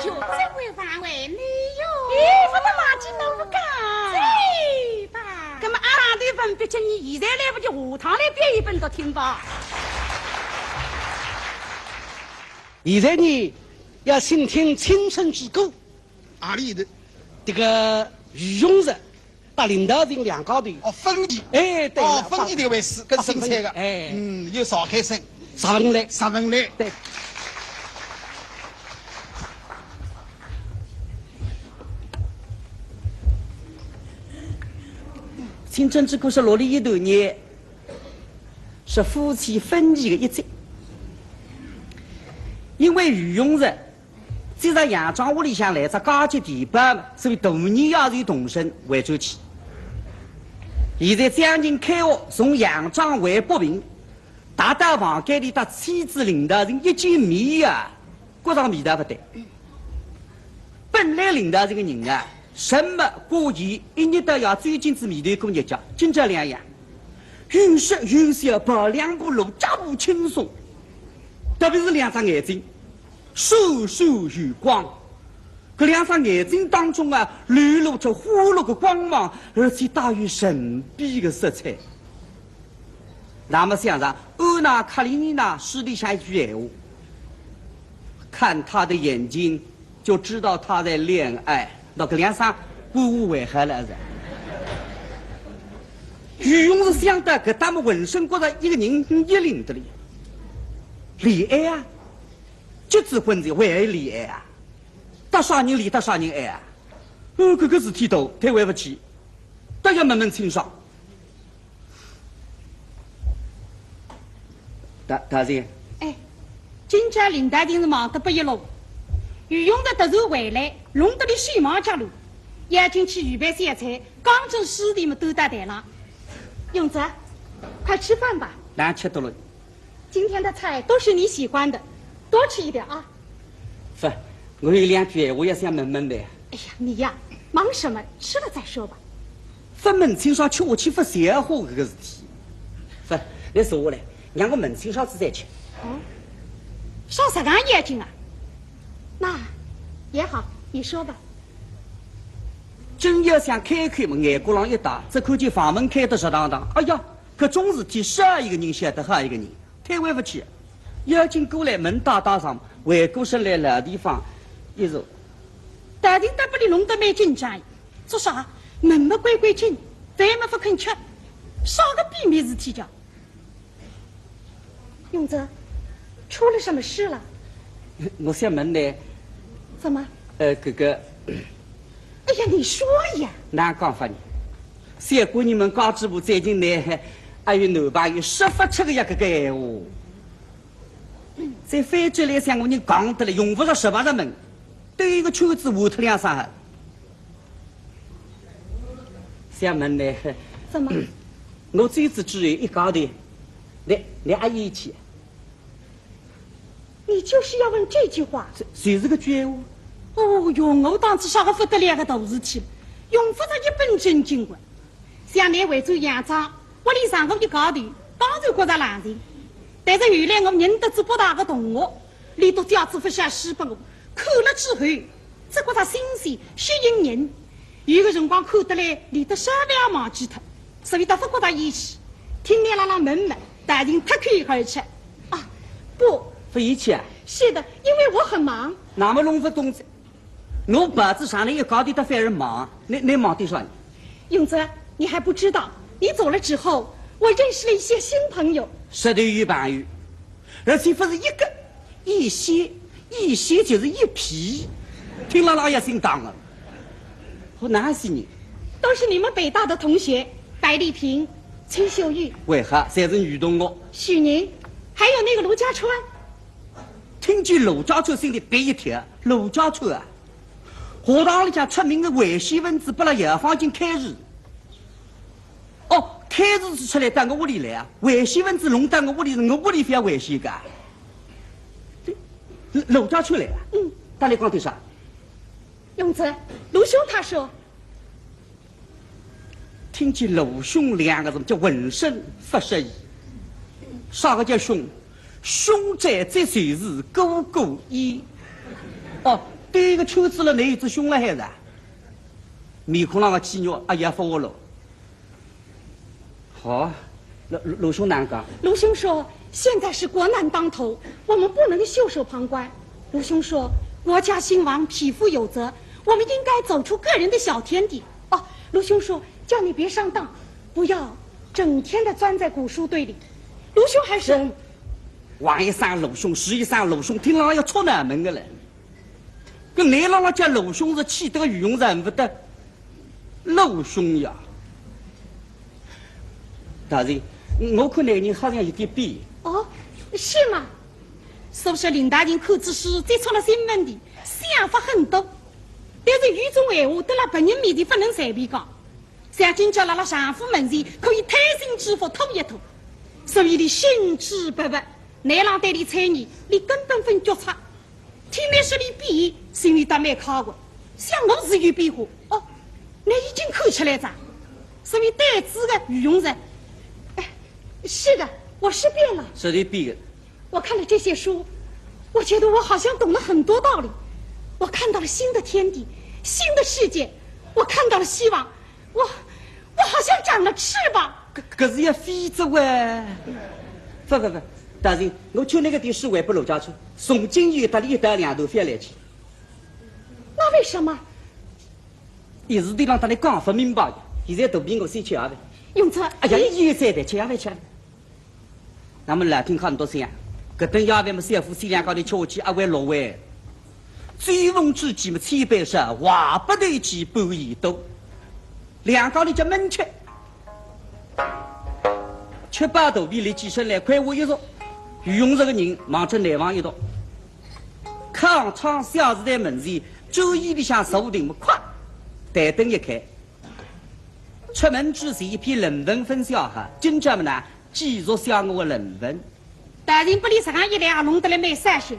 哟，这位王位，你哟。哎，不能忘记我个。对吧？那么阿郎的文笔，你现在来不及，下趟来表演一本给听吧。现在呢，要先听青春之歌。 阿里的？这个于永实搭林道成两家头。哦，分离。哎，对了，哦，分离这回事，更精彩的。哎。嗯，有啥开心？啥文来？啥文来？对。青春之歌是落里一段呢，是夫妻分离的一集。因为于永实 接着杨庄屋里向来只嫁接地保嘛，所以大年夜就动身回转去。现在将近开学，从杨庄回北平，踏到房间里搭妻子林道成一见面呀，觉着味道不对。本来林道成个人啊，沉默寡言，一日到夜最近仔眉头过眼角，今朝两样，有说有笑，跑两步路，脚步轻松，特别是两只眼睛， 闪闪有光。搿两只眼睛当中啊，流露出欢乐的光芒，而且带有神秘的色彩。那么想着安娜·卡列尼娜书里向一句闲话，看她的眼睛，就知道她在恋爱。那搿两声官话还好了是？于永实想到搿搭么浑身觉着一个人一灵得哩，恋爱啊！ 结仔婚就还爱恋爱啊？搭啥人恋搭啥人爱啊？哦，搿个事体大，推回勿去，倒要问问清爽。大，大姐。哎，今朝林道成是忙得不亦乐乎，于永实突然回来，弄得俚手忙脚乱，要紧去预备小菜，刚正四点么端到台浪。永实，快吃饭吧。难吃得了。 今天的菜都是你喜欢的，多吃一点啊。勿，我有两句闲话要想问问的。哎呀，你呀，忙什么？吃了再说吧。勿问清爽，吃下去勿消化搿个事体。勿，侬坐下来，让我问清爽仔再吃。哦，啥实梗要紧啊？那也好，你说吧。正要想开口嘛，眼角浪一打，只看见房门开得实当当。哎呀，搿种事体少一个人晓得好一个人。 推回勿去。要紧过来，门搭搭上，回过身来，老地方一坐。大人搭拨俚弄得蛮紧张，做啥？门么关关紧，饭么勿肯吃，啥个秘密事体叫？永泽，出了什么事了？我想问呢，怎么？呃，搿个，哎呀，你说呀。哪讲法呢？小姑娘们家主婆最近呢，还有男朋友说勿出个呀，搿个闲话。再翻转来想，我人讲得来，用勿着十八十问，兜一个圈子，换脱两三下。想问呢，怎么？我最子只有一家头，你，你阿姨去？你就是要问这句话？就，就是搿句闲话。哦哟，我当仔啥个勿得了个大事体，用勿着一本正经个。想拿回转洋装，屋里剩我一家头，当然觉着冷清。但是后来我认得仔北大个同学，俚笃借仔勿少书拨我，看了之后，只觉着新鲜，吸引人。有个辰光看得来，连得啥也忘记脱，所以倒勿觉着厌气。听见辣辣问么，大人脱口而出：“啊，不。”勿厌气啊？是的，因为我很忙。那么弄勿懂哉。 我报仔上来一家头搭反而忙，你，你忙点啥呢？永泽，你还不知道，你走了之后，我认识了一些新朋友。说得有朋友，而且勿是一个，一些，一些就是一批，听了老爷心当啊。好，哪些人？都是你们北大的同学，白丽萍、崔秀玉。为何？侪是女同学。许宁，还有那个罗家川。听见罗家川，心里别一跳，罗家川啊！ 学堂里向出名的危险分子，拨辣药房进开除。哦，开除仔出来到我屋里来啊，危险分子弄到我屋里，我屋里覅危险个。对，罗家川来啊？嗯。搭倷讲点啥？永泽，罗兄他说。 听见罗兄两个字，叫浑身勿适意。啥个叫兄？兄长这就是哥哥意。哦，兜一个圈子了，倷有只兄了还是啊？面孔浪个肌肉，哎呀，勿活络。好啊，罗，罗，罗兄哪讲？罗兄说，现在是国难当头，我们不能袖手旁观。罗兄说，国家兴亡，匹夫有责，我们应该走出个人的小天地。哦，罗兄说， 叫你别上当，不要整天的钻在古书堆里。罗兄还说，是，王一声罗兄，十一声罗兄，听了要戳脑门个了。搿倷辣辣叫罗兄是气得个语无伦次，勿得罗兄呀。大人，我看倷个人好像有点变。哦，是吗？是不是林大人看仔书接触了新问题，想法很多？但是有种闲话，蹲辣别人面前勿能随便讲。 像今朝辣辣丈夫门前，可以推心置腹吐一吐，所以俚心知不不，倷浪对俚猜疑，俚根本勿觉察。听倷说俚变，心里倒蛮快活，想我是有变化。哦，倷已经看出来哉，所以对仔个语无伦次。哎，是的，我是变了。是倷变个。我看了这些书，我觉得我好像懂了很多道理。我看到了新的天地，新的世界，我看到了希望。 我，我好像长了翅膀。搿，搿是要飞哉喂。勿，勿，勿，大人，我劝倷个点书还拨罗家川，从今以后搭俚一刀两断，覅来去。那为什么？一时头浪搭倷讲勿明白，现在肚皮饿，先吃夜饭。永泽，哎呀，你以后再谈，吃夜饭，吃夜饭。 那么老听客倷笃想，搿顿夜饭么，小夫妻两家头吃下去，阿会落胃。醉翁之意嘛，千杯少，话不投机半言多。两家头叫闷吃。吃饱肚皮立起身来，快活一坐，语无伦次个人望准内房一坐。靠窗小书台门前，桌椅里向坐定么，咵，台灯一开。 出门之前一篇论文分享哈，今朝么呢，继续写我的论文。大人拨俚实梗一来，也弄得来蛮伤心。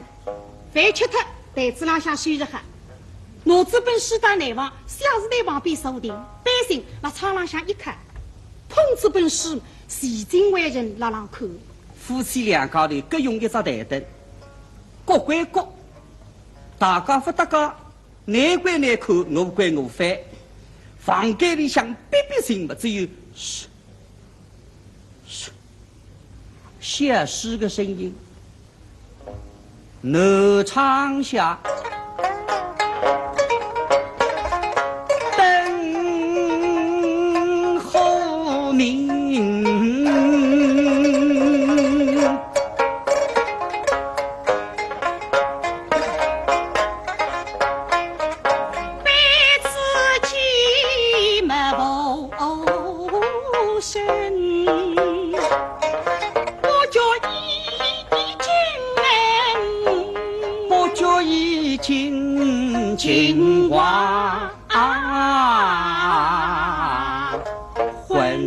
饭吃脱，台子浪向收拾好，拿仔本书到内房，小书台旁边坐定，背心辣窗浪向一靠，捧仔本书，聚精会神辣浪看。夫妻两家头各用一只台灯，各关各，大家勿搭界。 倷关倷看，我关我翻。房间里向毕毕静么，只有嘘，嘘，小书个声音。南昌下，灯火明。 不觉已经金黄昏。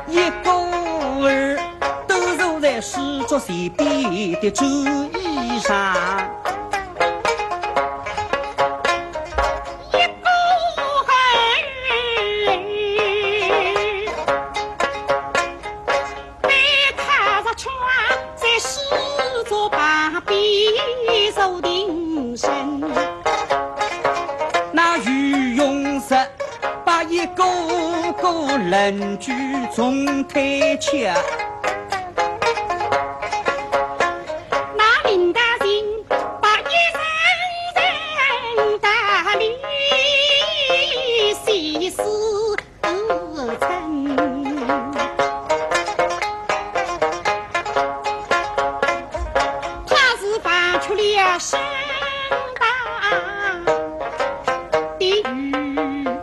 一个儿都坐在书桌前边的桌椅上。一个儿被他着穿在书桌旁边坐定神。那于永石 把一个个邻居从推却。那林大人把一人人打理细思深。他是忘却了身旁 的愚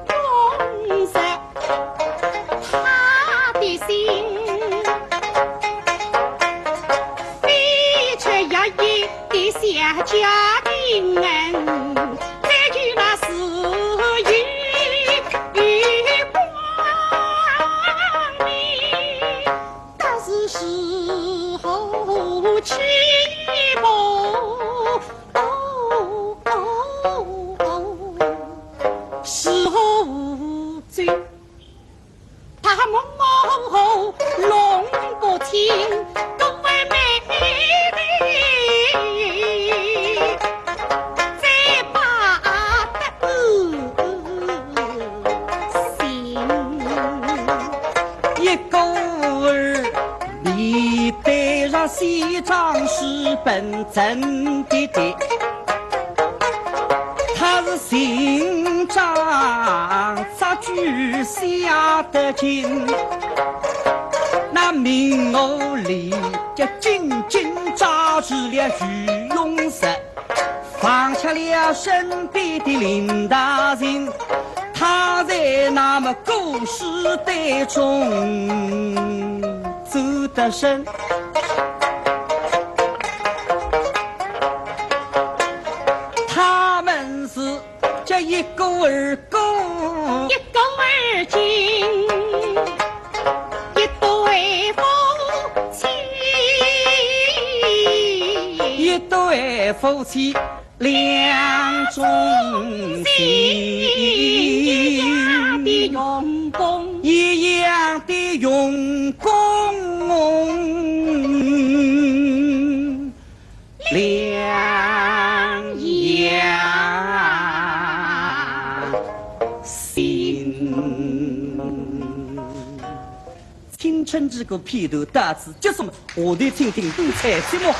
公子，他的心飞出一夜的小家庭，再有那是有光明，但是时候去不 哦，哦，哦，时候无追，他梦梦弄不清，各位妹妹，再把得心。一个儿 面对着西装是本真的的，他是心肠扎住下得紧，那名额里就紧紧抓住了于永石。 放下了身边的林大人，他在那么故事堆中走得深。他们是这一个儿个，一个儿今，一对夫妻，一对夫妻。 两种心，一样的用功，一样的用功，两样心。青春之歌片段到此结束，下头请听精彩节目。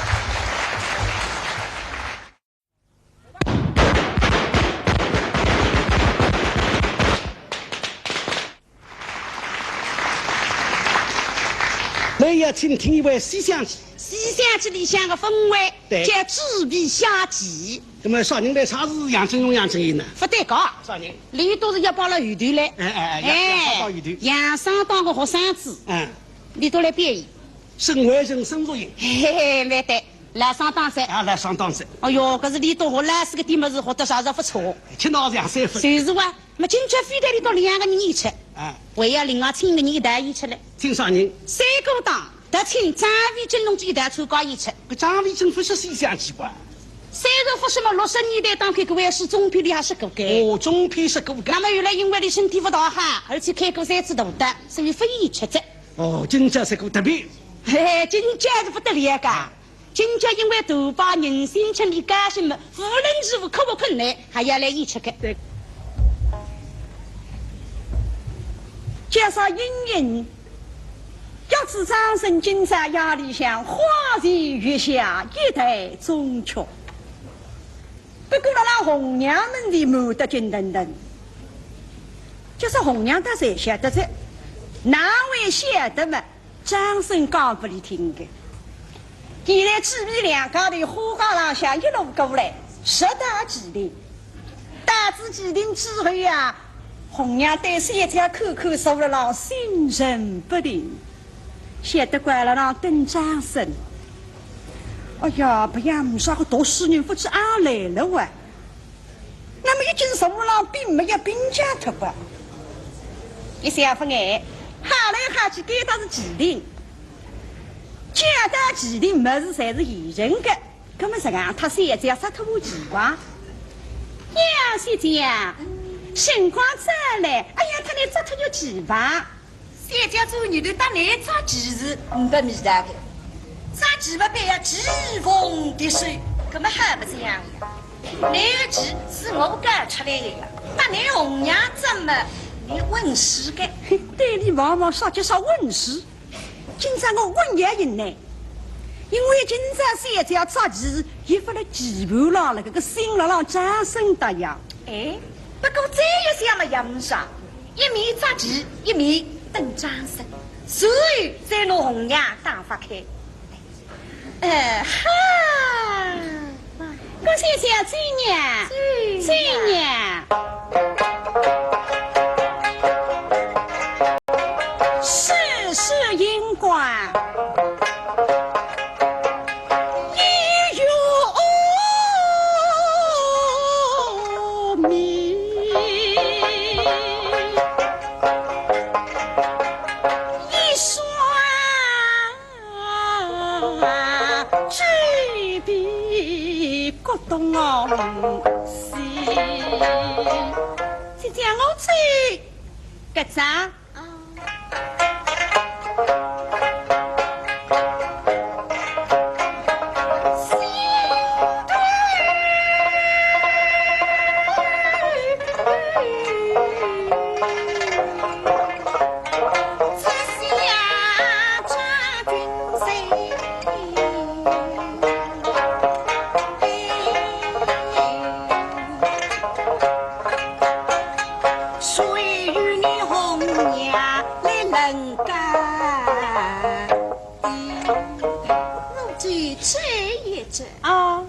来呀，请听一回《西厢记》。《西厢记》里向个分位，对。叫《朱皮下记》。那么啥人来唱是杨振雄、杨振英呢？勿对个。啥人？俚笃是要跑了后头来。哎，哎，哎，要，要跑到后头。杨三档个学生子，嗯。俚笃来表演。沈惠成、沈淑英。嘿嘿嘿，蛮对。 老三档子。啊，老三档子。哎哟，搿是俚笃学老师搿点物事学得啥是勿错。吃脑子也三分。就是哇，那么今朝非得俚笃两个人演出，啊。还要另外请一个人一道演出来。请啥人？三个档，特请张维正同志一道参加演出。搿张维正勿是《西厢记》吧？虽然勿是么，六十年代当中搿位是中篇里也说过个。哦，中篇说过个。那么后来因为俚身体勿大好，而且开过三次大刀，所以勿演出哉。哦，今朝是个特别。嘿嘿，今朝是勿得了个。啊。 今朝因为头摆迎新春里高兴么，无论如何克服困难，还要来演出个。对。介绍演员，得知张生今朝夜里向花前月下一代宗亲。不过辣辣红娘门前骂得紧腾腾，就是红娘倒侪晓得哉，哪会晓得嘛？张生讲拨俚听个。现在姊妹两家头花街浪向一路过来，直到旗亭。到仔旗亭之后呀， 红娘对小姐看看，坐辣浪心神不定，晓得怪辣浪等张生。哎呀，勿要么啥个读书人勿知阿来了哇？那么一径坐辣浪并没有并讲脱哇。一想勿碍，好来好去该搭是旗亭，讲到旗亭，物事侪是现成个。 那么实梗，搭小姐要杀脱我旗牌。呀，小姐，辰光早了，哎呀，搭倷着脱我旗牌。小姐做日头搭倷着旗是呒不味道个，着旗牌板要棋逢敌手，搿么好勿像呀。倷个棋是我教出来个呀，搭倷红娘着么，倷混输个。嘿，对俚望望，啥叫啥混输？ 今朝我稳要赢呢，因为今朝小姐着旗，伊勿辣棋盘浪了，搿个心辣浪张生搭呀。哎，不过再一想嘛也勿啥，一面着棋，一面等张生，随后再拿红娘打发开。哎哈！ 我谢谢姐娘，姐娘。世事因果，一月明，一双 嘴皮咕咚哦西。是叫我走，搿只。谁与你红娘来论嫁？我就这一只。啊。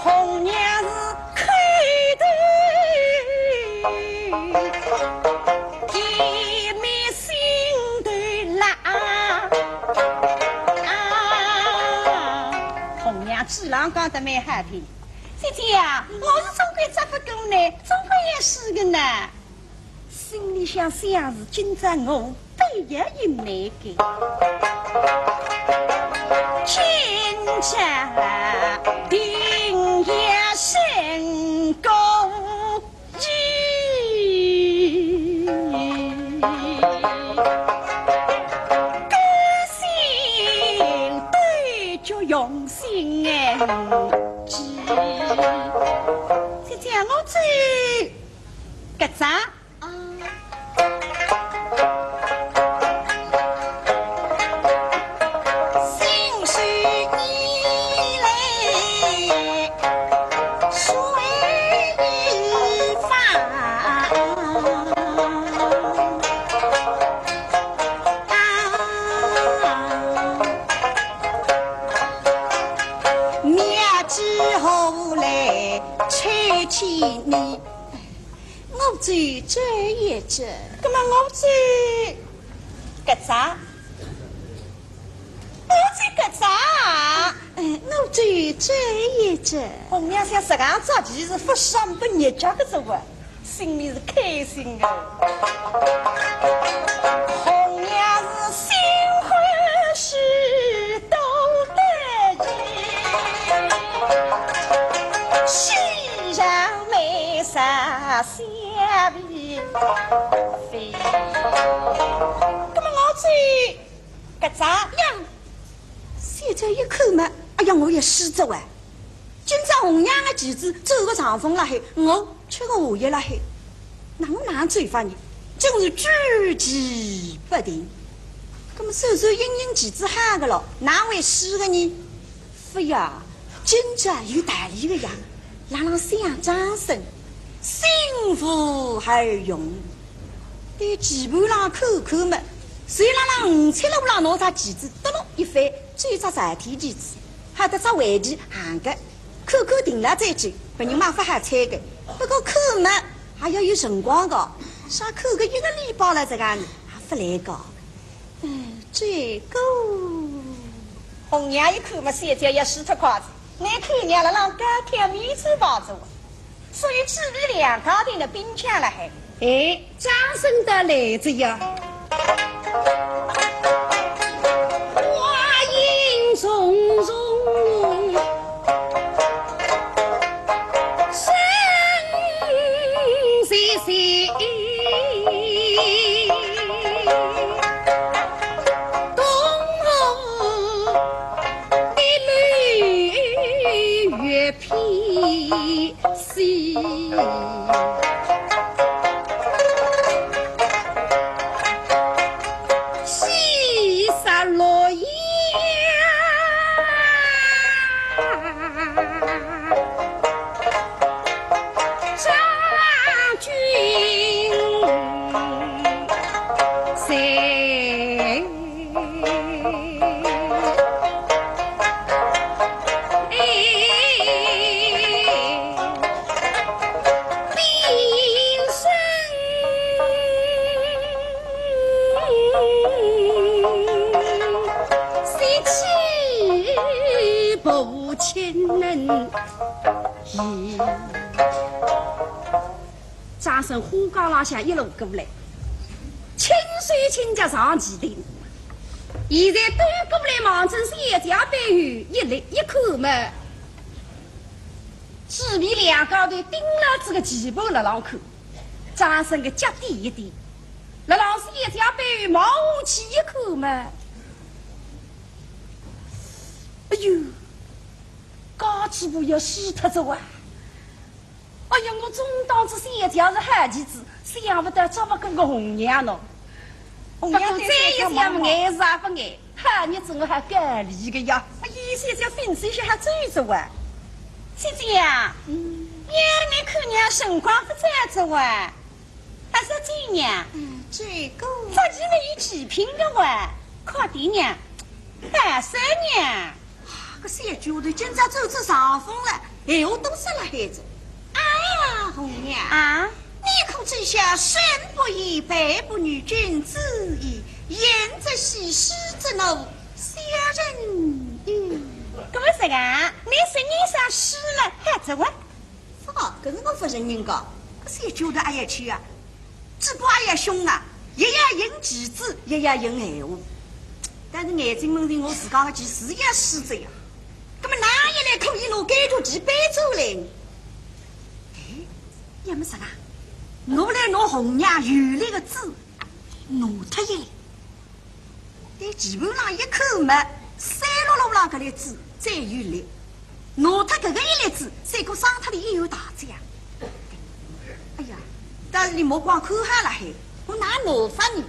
红娘是口头甜蜜，心头辣。啊，红娘嘴浪讲得蛮好听，姐姐啊，我是总归着勿过呢，总归要输个呢。 心里想，想是今朝我必要赢倷个。今朝定要胜过伊。勾心斗角用心研究。姐姐，我走搿只。 我走这一只。葛末我走搿只。我走搿只。哎，我走这一只。红娘想实梗着棋是勿伤本日脚个，搿只啊，心里是开心个。红娘是心欢喜到得意，喜上眉梢 下鼻飞。葛末我走搿只呀。小姐一看嘛，哎呀，我也输脱哇。今朝红娘个棋子走个上风辣海，我吃个下药辣海，那我哪能走法呢？真是举棋不定。那么手手应应棋子好个咯，哪会输个呢？不呀，今朝有道理个呀，朗朗想张生，心无二用。对棋盘浪看看么，手朗朗五尺路浪拿只棋子得落一翻，只有只朝天棋子，还得只围棋行个。 看看定了再走，别人嘛勿好猜个。不过看么，还要有辰光个，啥看个一个礼拜了，这个还勿来个。哎，这个。红娘一看么，小姐要输脱快哉，拿看娘辣浪高挑面子跑走，所以姊妹两家头呢，并肩辣海。哎， 掌声得来哉呀。话音重重，声细细，东吴的刘备 西，西山洛阳，将军在。 张生花街浪向一路过来，轻手轻脚上棋厅。现在兜过来望准小姐背后一立一看么，姊妹两家头盯牢仔个棋盘辣浪看，张生个脚底一低，辣浪小姐背后望下去一看么，哎哟，家主婆要输脱哉哇！ 哎呀，我总当仔小姐是好棋子，想勿到只勿过个红娘喏。红娘对小姐望望。不过再一想，眼是也勿眼，好日子我还过哩个呀。哎呀，小姐粉丝些还追着我。小姐啊，嗯。呀，你看娘辰光勿早着我。还是这样。嗯，这个。发髻没有几品个我，快点呀，大声呀。 搿小丫头今朝走仔上风了，闲话都说了海子。啊，红娘，啊？你可知晓生不言，败不语，君子义，言则喜，书则怒，小人也。搿么这个，你说你啥书了，还这话？ 勿，搿是我勿承认个，搿小丫头阿要去啊，嘴巴阿要凶啊，也要应棋子，也要应闲话。但是眼睛门前我自家个棋是要输着呀，搿么哪一来可以拿该局棋扳转来呢？哎，要么啥啊？我来拿红娘有力个子拿脱一粒。 对棋盘浪一看么，三落落浪搿粒子最有力，拿脱搿个一粒子，赛过伤脱伊一员大将。哎呀，但是伊目光看好了海，我哪拿法呢？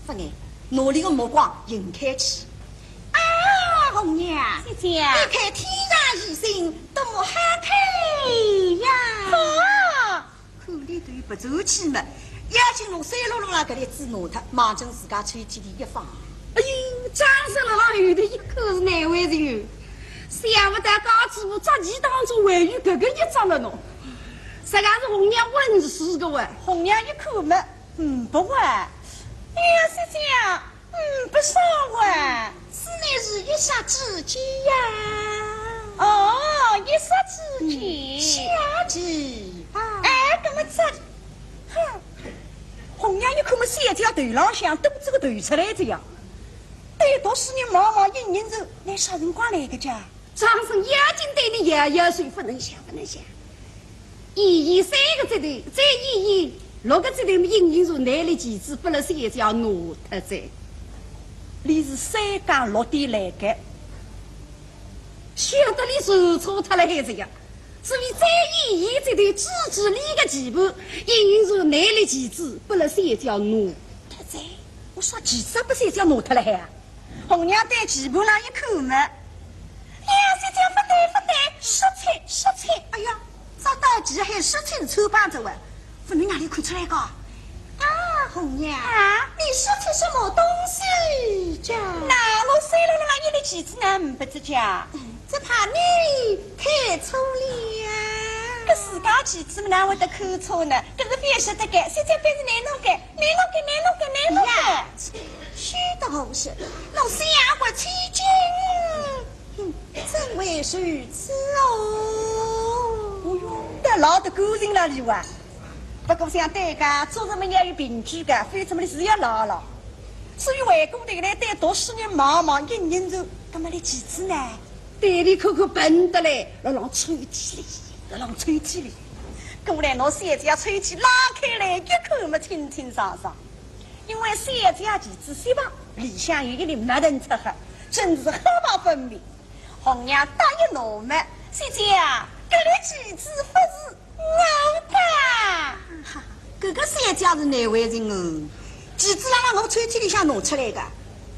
勿碍，拿伊个目光引开去。啊，红娘，姐姐。你看天上星星，多么好看呀！啊！ 看伊头勿争气么，要紧拿三落落浪搿粒子拿脱，望准自家抽屉里一放。哎呦，张生辣浪后头一看是难为情哦，想勿到家主婆捉棋当中还有搿个一招了喏。实梗是红娘稳输个哇。红娘一看么，嗯，勿会。哎呀，姐姐啊， 嗯，勿少哇。此乃是一杀之计呀。哦，一杀之计。嗯，下棋吧。哎，搿么这，哼，红娘一看么，小姐头浪向都这个头出来这样。对，读书人忙忙应应酬，倷啥辰光来个家？ 张生眼睛对伊摇摇手，勿能想，勿能想。一一三个指头，再一一六个指头，隐隐然拿粒棋子拨勒小姐拿脱哉。伊是三更六点来个，晓得伊算错脱了还是呀？所以再演演这对姊姊里个棋盘，应该是拿了棋子，拨了小姐拿脱哉。我说棋子拨小姐拿脱了海啊？红娘对棋盘浪一看嘛，哎呀，小姐勿对勿对，失策失策！哎呀，这道棋还失策是穿帮着哇，勿能让伊看出来个。啊，红娘，啊，你失策什么东西呀？那我虽然了一粒棋子呢，勿知家。 只怕你看错了。搿自家棋子么哪会得看错呢？搿是覅说得个，小姐便是拿侬个，拿侬个，拿侬个，拿侬个。呀，休得胡说，侬想我千金，哼，怎会如此哦？哦哟，倒老得干净了哩哇。不过想对家，做人么要有凭据个，否则么是要老了。所以回过头来对读书人望望，一认认出，搿么伊棋子呢？ 对伊看看笨得来，辣浪抽屉里，辣浪抽屉里。过来拿小姐抽屉拉开来一看么清清爽爽，因为小姐棋子手旁里向有一粒墨腾赤黑，真是黑白分明。红娘答应侬么，小姐啊，搿粒棋子勿是 我吧。哈，搿个小姐是难为情哦，棋子辣辣我抽屉里向拿出来个，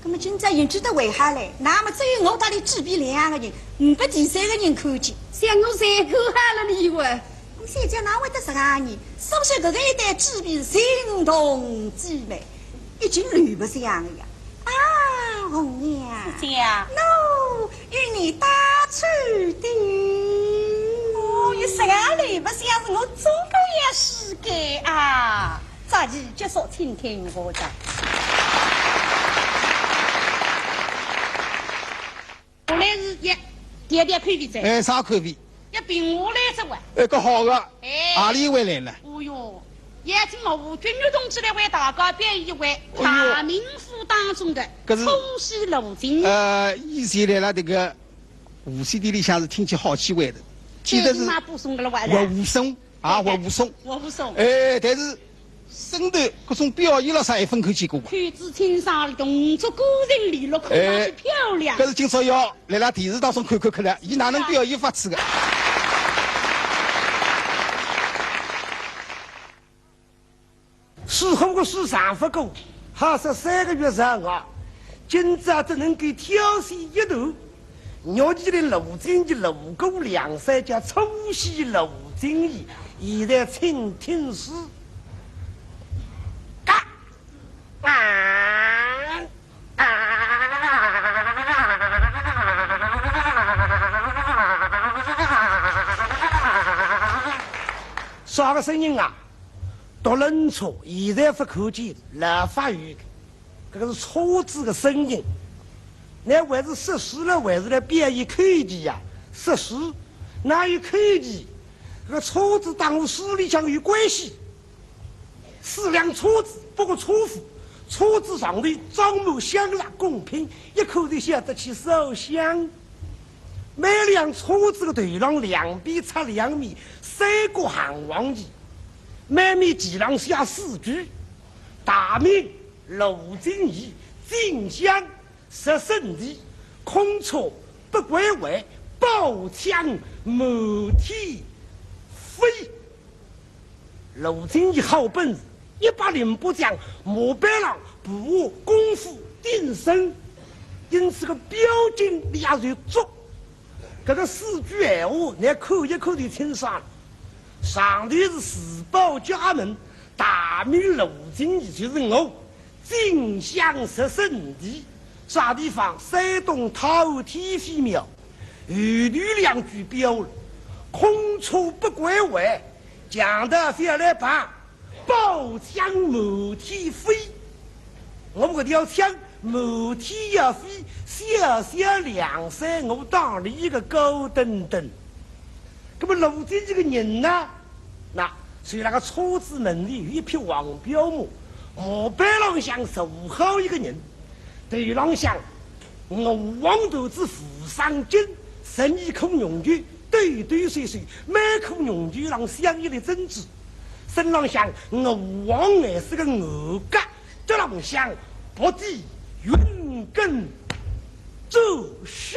葛么今朝运气得为好嘞，那么只有我搭伊主婢两个人，呒拨第三个人看见。像我侪看好了哩哇。葛么小姐哪会得实梗呢？说是搿个一对主婢是情同姐妹，已经乱白相个呀。 啊，红娘。姐啊。喏，与你打趣的。哦，伊实梗来白相是我总归要输个啊。这一结束，请听下章。下来是一，调调口味哉。哎，啥口味？要评下来哉哇。哎，搿好个。哎。何里一位来了？哦哟， 邀请我吴君玉同志来为大家表演一回哎哟大名府当中的搿是《初戏罗京》。呃，以前辣辣迭个无线电里向是听见好几回的，记得是叫伊妈补充个了，还是？王武松啊，哎，王武松。王武松。哎，但是身段搿种表演了啥一分看见过伐？口齿清爽，动作干净利落，看上去漂亮。哎，搿是今朝要辣辣电视当中看看看了，伊哪能表演法子个？ 水火个水上勿过，还是三个月上啊，今朝只能够挑选一段，玉麒麟罗京馗过梁山，叫《初戏罗京》，现在请听书。嘎！啊！ 啥个声音啊？独轮车，现在勿看见，老法语，搿个是车子个声音。倷还是说书了，还是来表演口技呀？说书，哪有口技？搿个车子搭我书里向有关系。 四辆车子，八个车夫，车子上头装满香蜡供品，一看就晓得去烧香。每辆车子个头浪两边插两面三角汉王旗，每面旗浪写四句：大名罗京馗，进香十圣地，空车不归还，宝枪满天飞。 罗京馗好本事，一百零八将，马背浪步下功夫顶身，因此个标劲力也就足。搿个四句闲话，倷看一看就清爽了。上头是自报家门，大名罗京馗就是我，进香十圣地，啥地方？山东太安天妃庙。后头两句标了，空车不归还， 强盗覅来碰，宝枪满天飞。我搿条枪满天要飞，小小两三，我当伊一个高登登。葛么罗京馗个人呢？那，所以那个车子门里有一匹黄骠马，马背浪向坐好一个人，头浪向鹅黄缎子无上巾，十二颗玉扣， 对对对对，每颗玉扣浪镶一粒珍珠，身浪向鹅黄颜色个鹅甲，脚浪向白底云跟走势。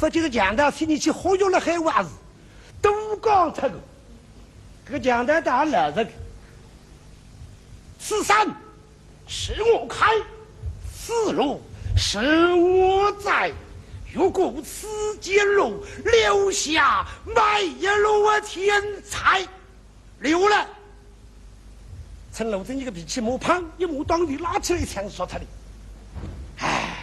勿见得强盗听见去忽悠了海话是，都讲脱个，搿个强盗倒也老实个。此山是我开，此路是我在，越过此间路，留下卖路的钱财。 溜了。趁罗振义个脾气没，砰一摸，当头拉起来一枪，杀脱了。唉，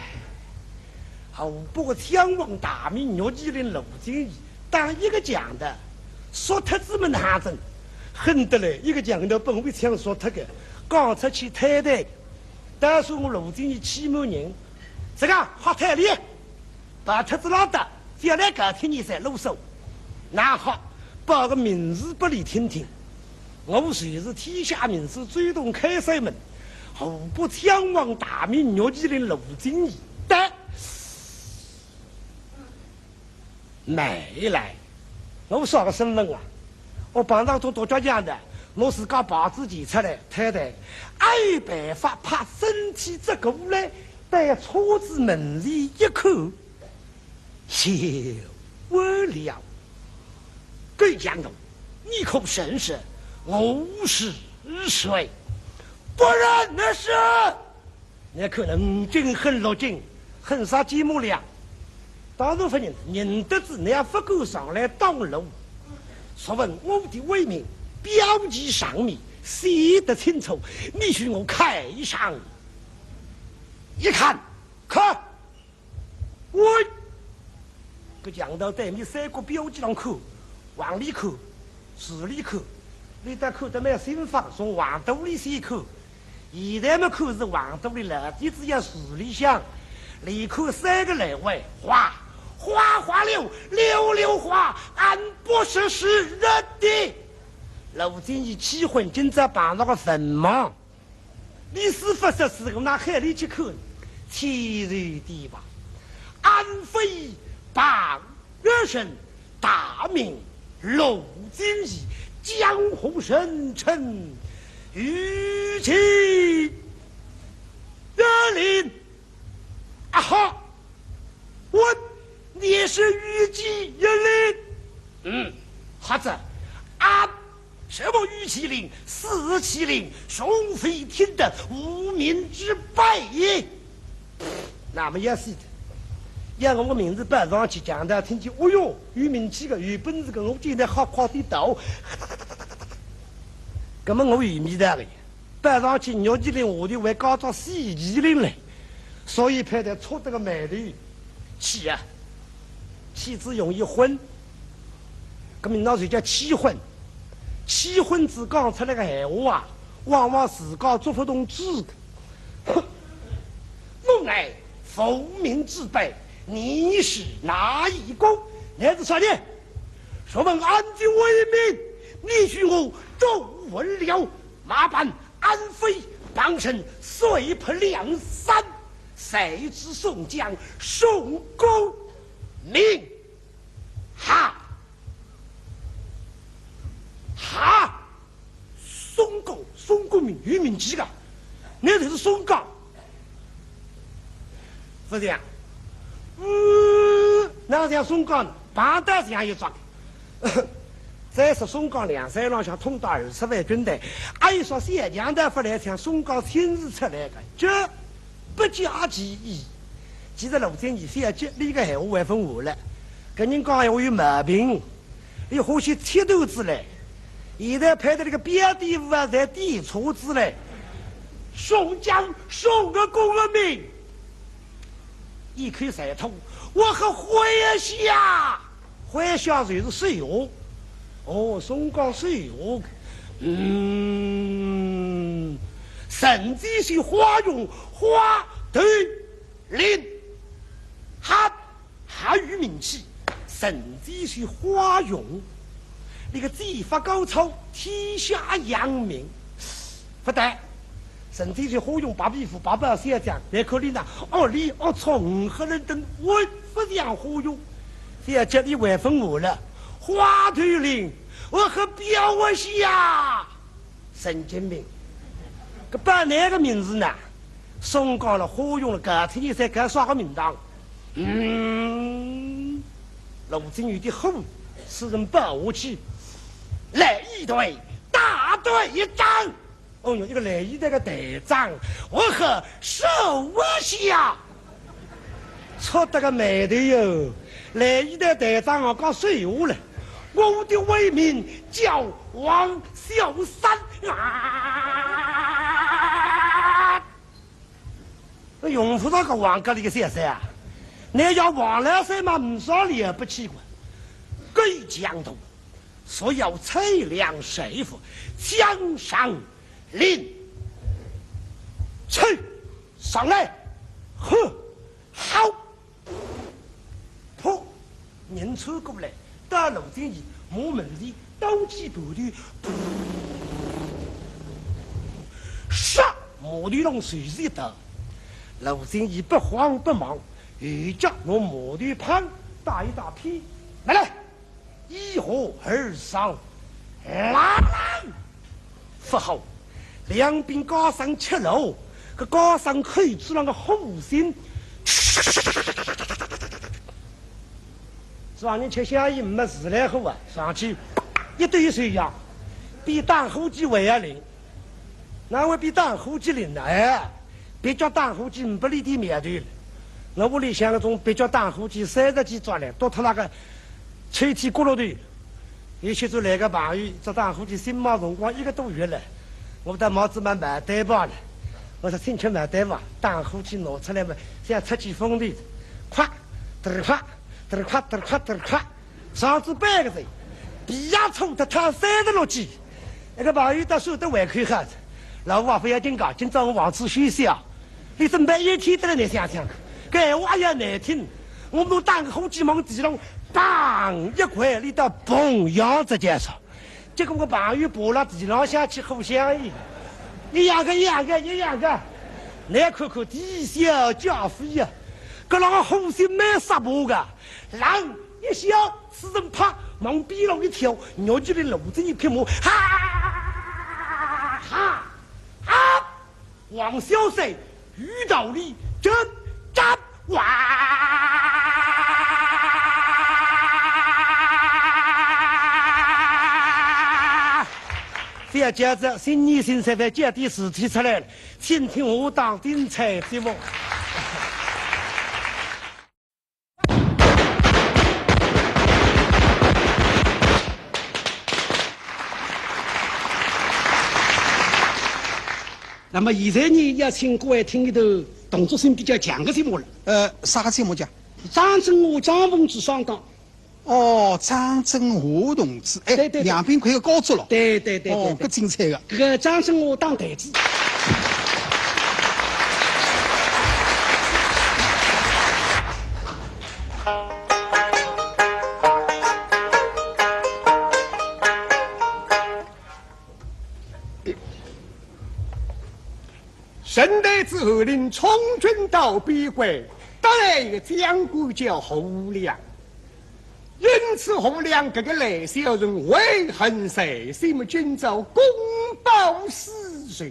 河北个枪王大名岳麒麟罗振义，打一个强盗，杀脱仔么哪哼，恨得来一个强盗本为枪杀脱个，讲出去太太，但是我罗振义欺瞒人，这个好太厉害。 白脱仔老大，覅来搞天年三啰嗦。那好，报个名字拨俚听听。我就是天下名士周同开山门，河北枪王大名岳麒麟罗振义。但慢来，我啥个身份啊？我碰到种独脚强盗，我自家牌子提出来，太太，还有办法拍身体这个来，对车子门里一看， 谢完了。狗强盗，你可认识我是谁？不认识。你可能真恨罗振，恨啥寂寞了？当然不认，认得字，你也不敢上来挡路。若问我的威名，标旗上面写得清楚，你与我看上一看，看。 喂，搿强盗对面三个标旗浪看，横里看，竖里看，俚倒看得蛮心放，从横肚里先看。现在么看是横肚里，老底子要竖里向，连看三个来回，哗，哗哗流，流流哗，俺不识时日的。罗振义气昏，今朝碰着个坟墓。 你是不是是我拿海里去看？天然的吧，俺非旁人，大名罗振义，江湖人称玉麒麟。啊哈，我也是玉麒麟。嗯，好子啊。 什么玉麒麟、四麒麟，从未听得，无名之辈也。那么也是的，要我名字报上去，强盗听见，哦哟，有名气个，有本事个，我今天好快点到。那么我有名堂个，报上去，玉麒麟下头还加只四麒麟嘞，所以派得出这个卖头去啊。 气子容易昏，搿名堂就叫气昏。气昏子讲出来个闲话啊，往往自家做勿动主个。哼，我乃无名之辈，你是哪一个？乃是啥人？若问俺的威名，你与我都闻了。马办俺非旁人，遂拍梁山，谁知宋江宋公名。 哈！哈！宋江，宋江名有名气个，乃就是宋江。勿像，嗯，哪像宋江呢？碰得像一桩。再说宋江梁山浪向统带二十万军队，还有啥小强盗勿来抢，宋江亲自出来个，这 不加其意。其实罗振义覅急，俚个闲话还勿完了。搿人讲闲话有毛病，俚欢喜切断仔来。现在派得俚个表弟夫啊，侪点错仔来。宋江，宋个公个名，一口才吐，我喝麾下。 麾下就是手下。哦，宋江手下。嗯，曾经是花荣花头领，哈，还有名气。曾经是花荣，那个技法高超，天下扬名。 勿对，曾经是花荣白皮肤白袍小将，来看俚呢，哦，俚哦，从何人等，我勿像花荣，覅急，俚还勿完了。花头领，我喝表一下，神经病，搿报哪个名字呢？宋江了，花荣了，搿天天在搿啥个名堂？嗯，罗振宇的火，使人跑下去。来一队，大队长。哦哟，一个来一队个队长，我和手下。错得个霉头哟，来一队队长啊，讲水下来。我的网名叫王小三啊。 搿用勿着个王家里个小三啊，那叫王老三嘛，没啥了不起个。各位强盗，若要拆粮收货，将上令。去，上来，哼，好。 噗，人冲过来，到罗振宇，马门前，刀剑不断，噗，唰，马头浪随时一刀。罗振宇不慌不忙，右脚拿马头旁打一打偏，来来，一合而上，啦啦！ 勿好，两柄家生吃了，搿家生口子浪个火星，上人吃香烟没事来火啊，上去一对手呀，比打火机还要灵。哪会比打火机灵呢？哎，别叫打火机，没里点苗头了。我屋里向搿种别叫打火机，三十几转来，都脱那个抽屉角落头。 有歇仔来个朋友，只打火机新买辰光一个多月了，我搭毛子买买单吧了。我说请吃买单吧，打火机拿出来嘛，像出气风的，咵，嘚儿咵，嘚儿咵，嘚儿咵，嘚儿咵，上仔半个钟，皮也抽脱，烫三十六斤。那个朋友倒算得胃口好，老婆勿要紧讲，今朝我房子休息啊。 你准备一天得了，你想想，搿闲话也难听。我们打个火机往地上砰一块，你到嘣一样子结束。结果我朋友爬了地浪下去互相一，一样个，一样个，一样个。你看看，地小家非呀，搿浪火星蛮杀马个，啷一下，此人啪往边浪一跳，肉就被罗振宇一匹马，哈哈哈！ 王小三，遇到你真真哇！覅急着，新年新色，覅急点事体出来了，请听下档精彩节目。 那么现在呢，要请各位听一段动作性比较强的节目了。呃，啥个节目讲？张真和张凤珠双档。哦，张真和同志，哎，对，对，对。两边快要交接了。对，对，对，哦，对，对。搿精彩个。搿个张真和当台子。 陈太子侯林充军到边关，得来一个将官叫侯亮。因此侯亮搿个烂小人怀恨在心，今朝公报私仇。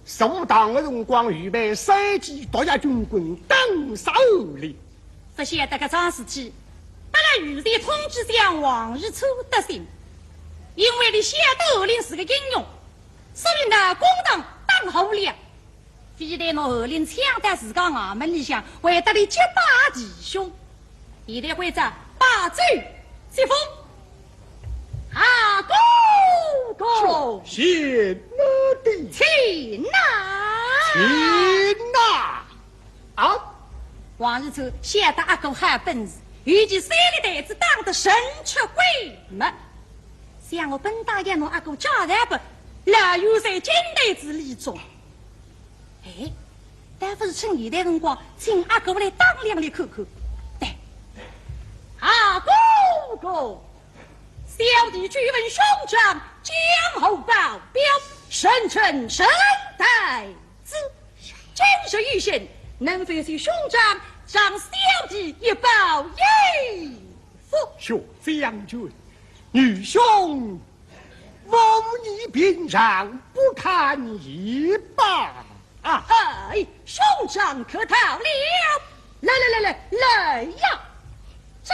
坐堂个辰光，预备三记毒药军棍打杀侯林。勿晓得搿桩事体，拨了御前通知相王日初得信，因为伊晓得侯林是个英雄，所以呢，公堂打侯林，非但拿侯林抢到自家衙门里向，还得伊结拜弟兄。 现在关照摆酒接风。啊，哥哥，请哪里？请哪？请哪？啊？王日初晓得阿哥好本事，尤其三粒台子打得神出鬼没。想我本当要拿阿哥交代拨老元帅金台子李忠。 哎，倒不如趁现在辰光，请阿哥来打两粒看看。对，啊，哥哥，小弟久闻兄长江湖保镖，人称陈太子。今日有幸，能否受兄长赏小弟一报一伏？学将军，愚兄 无意平常，不敢一报啊。哎，兄长客套了。来来来来，来呀！这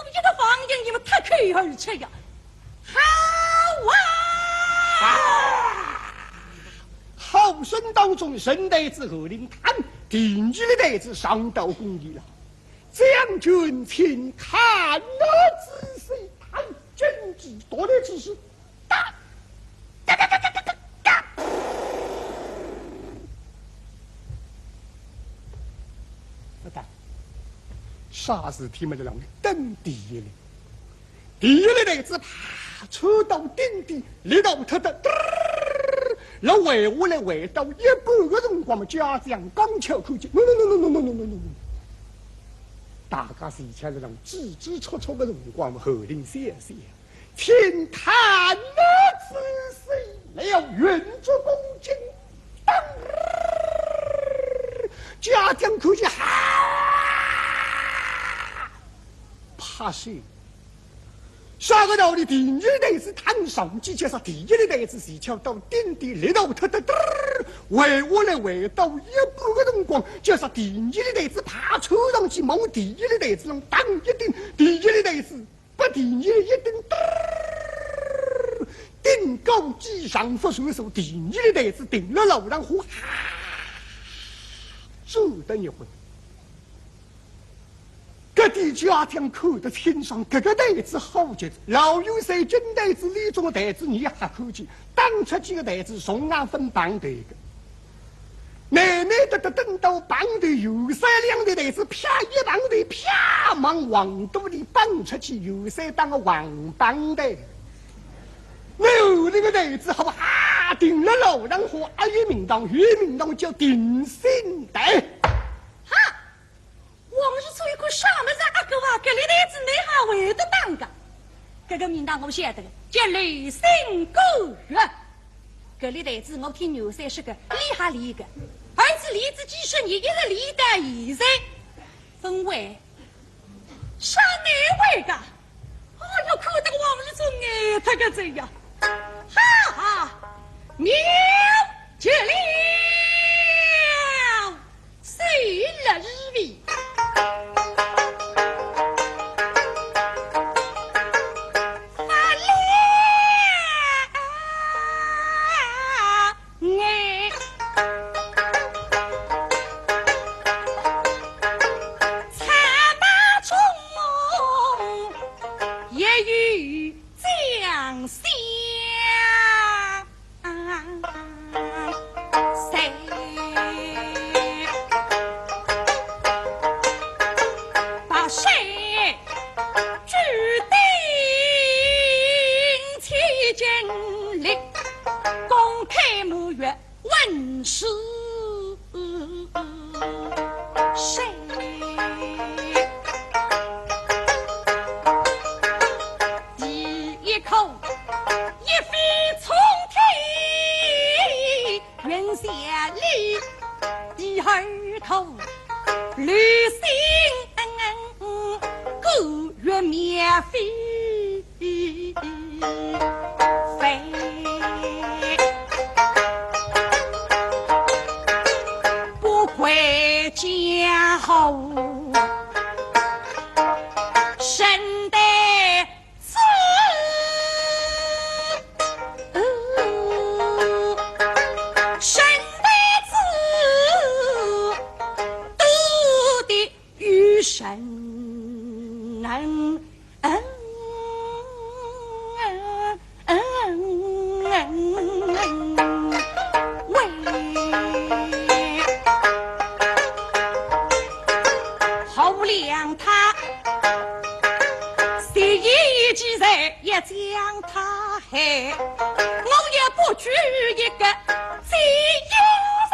一个方言，你们脱口而出呀！好啊！啊！吼声当中，人台子侯林探，第二粒台子上到宫里了。将军请看仔细，探，金鸡夺来之势，打！哒哒哒哒哒哒哒！不打，啥事体没得让等第一粒。 第一粒台子啪，戳到顶顶，力道忒大，嘚儿，落下来，回到一半个辰光嘛，家将刚巧看见，喏喏喏喏喏喏喏喏喏。大家是前头浪指指戳戳个辰光嘛，侯林笑笑，请看仔细了，云竹弓箭，当，家将看见，哈！ 拍手。啥个道理？第二粒台子探上去，就说第一粒台子是敲到顶顶，力道忒大，嘚儿，回下来，回到一半个辰光，就说第二粒台子啪戳上去，望第一粒台子上当一顶，第一粒台子拨第二粒一顶，嘚儿，顶高几丈勿算数，第二粒台子顶了老丈夫，哈，走得一昏。 搿点家将看得清爽，搿个台子好极，老元帅金台子里中个台子，你还看见，打出去个台子从来勿碰头个。难难得得等到碰头，元帅两台台子啪一碰头，啪往横肚里碰出去，元帅当个横碰头。那后头个台子好啊，顶了老丈夫，阿有名堂，有名堂叫定心台。哈！ 王世充一看啥物事啊，阿哥啊，搿粒台子倷还会得打个？搿个名堂我晓得个，叫雷声鼓月。搿粒台子我听元帅说个，厉害厉害个，而且练仔几十年，一直练到现在。勿会，啥难会个？ 哎哟，看得王世充呆脱个哉呀！哈哈，妙极了，谁乐而为？发了。 哎，参拜中也有将相随，把谁 举鼎起见礼，公开满月问世谁？第一口一飞冲天， 云霞里，第二口流星，勾月描飞飞。不愧江湖，神台 子，生得子，多得有神恩。 喂，好量他，谁一记在也将他害，我也不举一个金银财。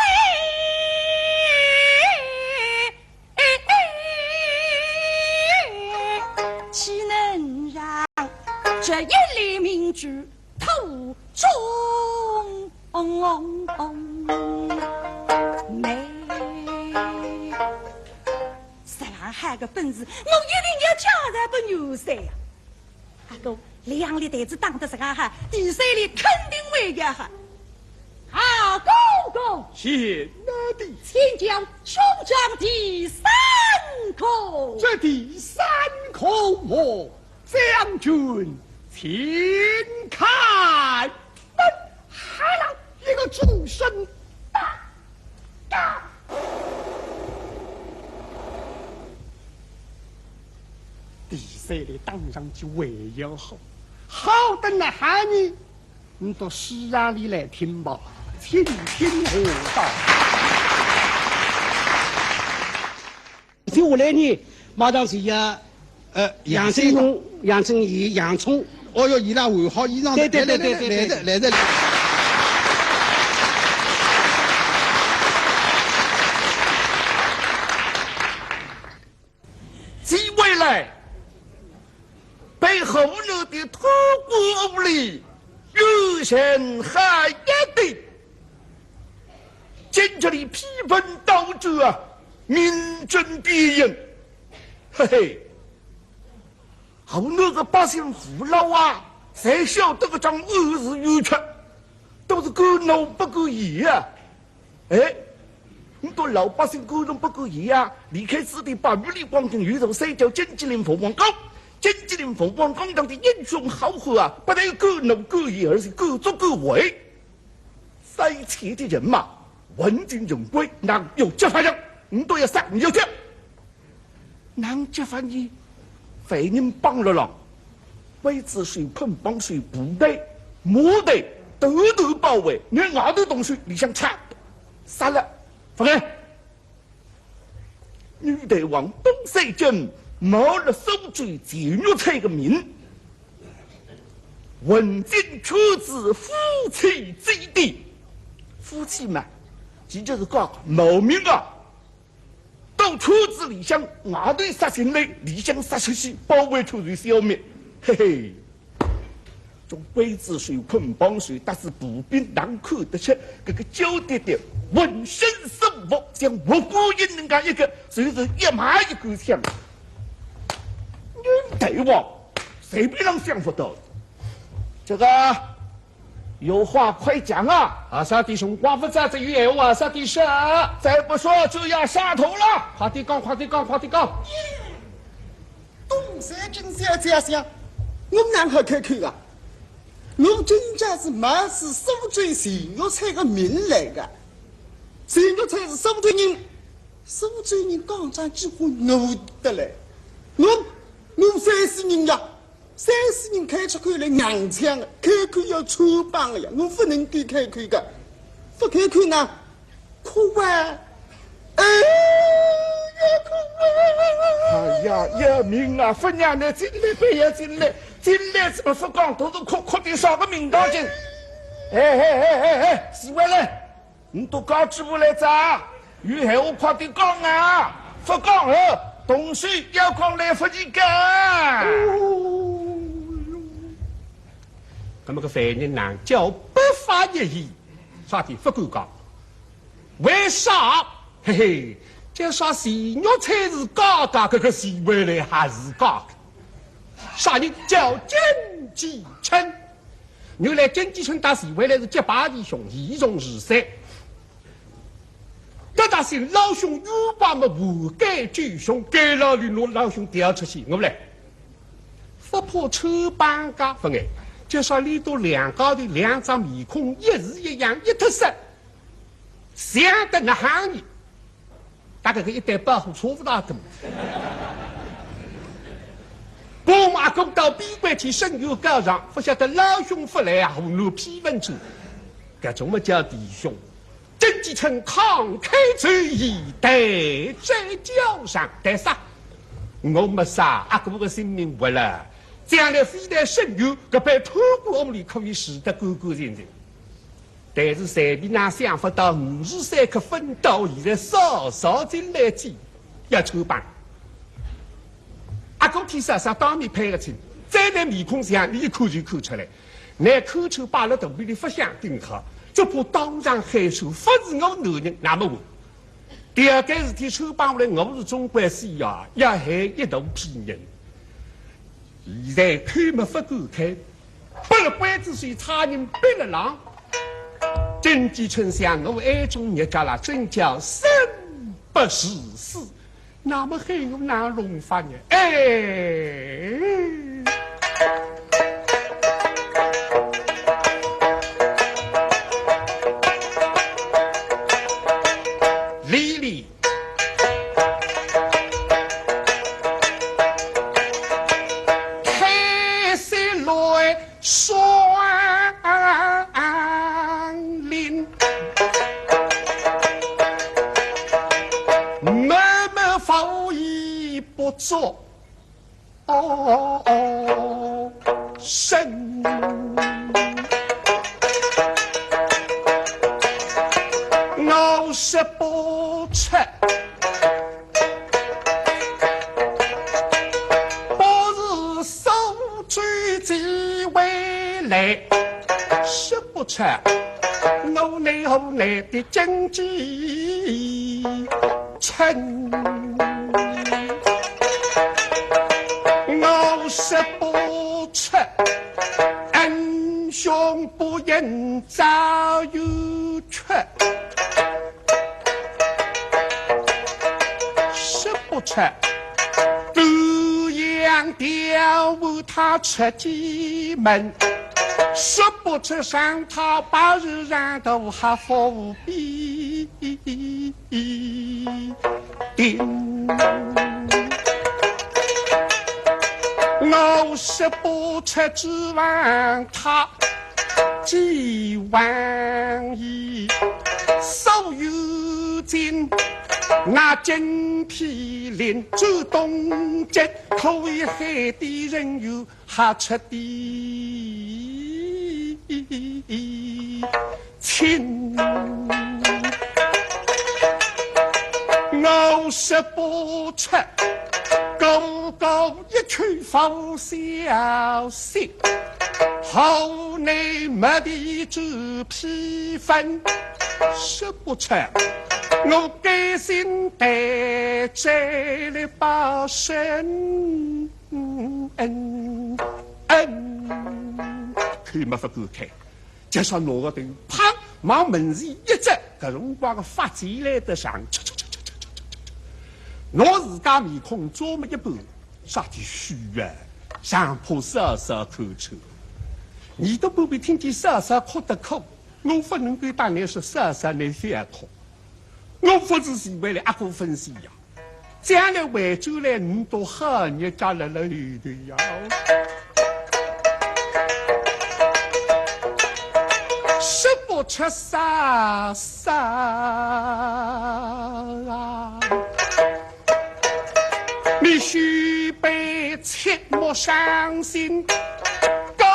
岂能让这一粒明珠吐中梅？实梗好个本事，我一定要交代拨元帅呀！阿哥，两粒台子打得实梗好，第三粒肯定会要好。 啊，哥哥，贤弟，请教兄长第三可？这第三可么？将军请看。好了，一个转身，哒哒。第三联当上去还要好，好得哪哈呢？ 你到书场里来听吧，请听何道。接下来呢，马上是要，呃，杨振荣、杨振言、杨冲。哦哟，伊拉换好衣裳了，对对对对对对。来来来来来来。接下来，被河南的土官屋里 有人喊呀的，今朝里批文到这啊，名震边人。嘿嘿，河南个百姓父老啊，侪晓得搿桩案事冤屈，都是敢怒不敢言啊。 哎，倷个老百姓敢怒不敢言啊，离开此地百余里光景，有座山叫金鸡岭凤凰谷。金鸡岭凤凰谷上的英雄好汉啊，不但敢怒敢言，而且敢作敢为。山前的人马，混进人堆，哪有激发人？倷要杀，倷要跳。 哪激发呢？犯人绑牢牢，刽子手、捆绑手、布袋、麻袋，团团包围，拿外头东西里向插，杀了，勿开。女大王董三金冒了苏州钱玉琛个名，混进圈子夫妻之地。夫妻嘛，其实是个冒名啊。 到圈子里向，外头杀进来，里向杀出去，包围圈就消灭。嘿嘿，种刽子手、捆绑手，搭仔步兵，哪看得出搿个娇滴滴浑身是武，像活观音能介一个，就是一马一杆枪。女大王，随便哪想勿到。这个 有话快讲啊！啊，啥的辰光勿早，只有闲话啥的说。再不说就要杀头了。快点讲，快点讲，快点讲。董三金想想，我哪好开口啊？我今朝是冒仔苏州钱玉琛个名来个，钱玉琛是苏州人，苏州人讲桩闲话我得来，我，我山西人呀。 山西人开出口来硬腔个，开口要穿帮个呀，我勿能够开口个，勿开口呢，哭啊，哎呀，哭啊！哎呀，要命啊！勿让倷进来，勿要进来，进来怎么勿讲，都是哭哭的啥个名堂进。哎哎哎哎哎，死回来！ 倷都讲起勿来哉，有闲话快点讲啊！勿讲了，动手要讲来勿及讲。那么个犯人呢，叫不发一言，啥体勿敢讲？为啥？嘿嘿，叫啥钱玉琛是假个，搿个钱回来还是假个。啥人？叫金继春。 原来金继春搭钱回来是结拜弟兄，义重如山。搿搭心老兄冤枉么，何该救兄，该牢里拿老兄调出去，我来。勿怕穿帮个，勿碍，就说俚笃两家头两张面孔一式一样，一特色，像得哪哈呢？ 大概搿一代保护差勿大多。我阿哥到边关去伸冤告状，勿晓得老兄勿来啊，河南批文出，搿种么叫弟兄。金继春慷慨就义，代在交上，代杀。我没杀，阿哥个性命活了，将来非但伸冤，搿班贪官屋里可以洗得干干净净。 但是随便哪想勿到，五时三刻分到现在少少进来几，要穿帮。阿哥天煞煞当面配合亲，再拿面孔像，一看就看出来。拿看出摆辣肚皮里勿想顶好，只怕当场喊出，勿是我男人，那么我。第二件事体，穿帮下来，我是总归是呀，要害一肚皮人。 现在开么勿敢开，拨了刽子手差人逼了浪。金继春想，我哀种日脚啦，真叫生不如死。那么还有哪弄法呢？哎，丽丽，开心来 双林，默默无语不作声。我说不出， 不是苏州几位来，说不出我奈何奈的经济撑。我说不出，恩兄不言早有缺。 说不出，濮阳调拨他出几门，说不出上他八十上头还不必定。我说不出指望他 几万亿，所有金，那金皮林走东京，可以海底人有好出的亲。我说不出，哥哥一去发消息。 好你没地主批分，说不出，我甘心带罪来报深恩。口没法敢开，就说拿个头啪往门前一指，搿辰光个发髻来得长，拿自家面孔遮么一半， 啥体虚啊？上怕嫂嫂看出。耳朵旁边听见嫂嫂哭得哭，我勿能够搭倷说嫂嫂倷覅哭，我勿是前回来阿哥分析呀，将来回转来倷笃好日脚辣辣后头呀。说不出嫂嫂啊。 你须别切莫伤心，哥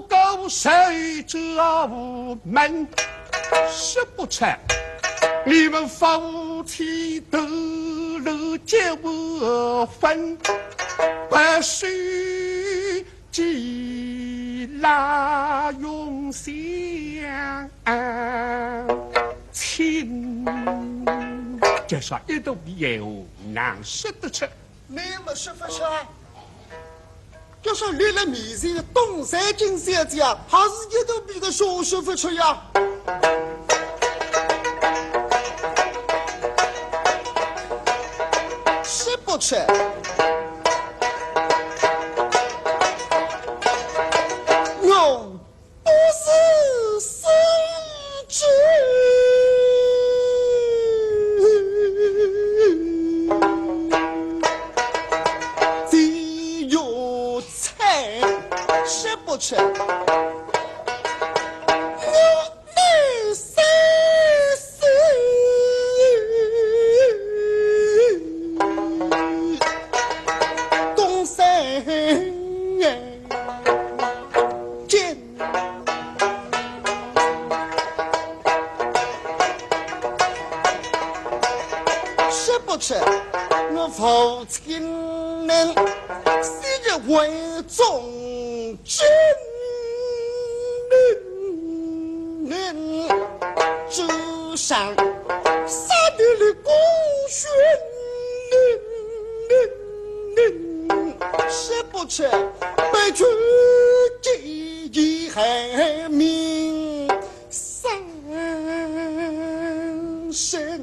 哥受这无门，说不出，你们夫妻同乐结婚，不许 寄来用相亲。就说一肚皮闲话，哪说得出？倷么说勿出啊？就说立辣面前个东山金小姐，还是一肚皮个说说勿出呀？说不出。 我不是失志，只有惨，说不出。我 你是东山间，说不出我父亲能昔日为忠 真名之上，杀得了孤悬，说不出，被truci害命丧身。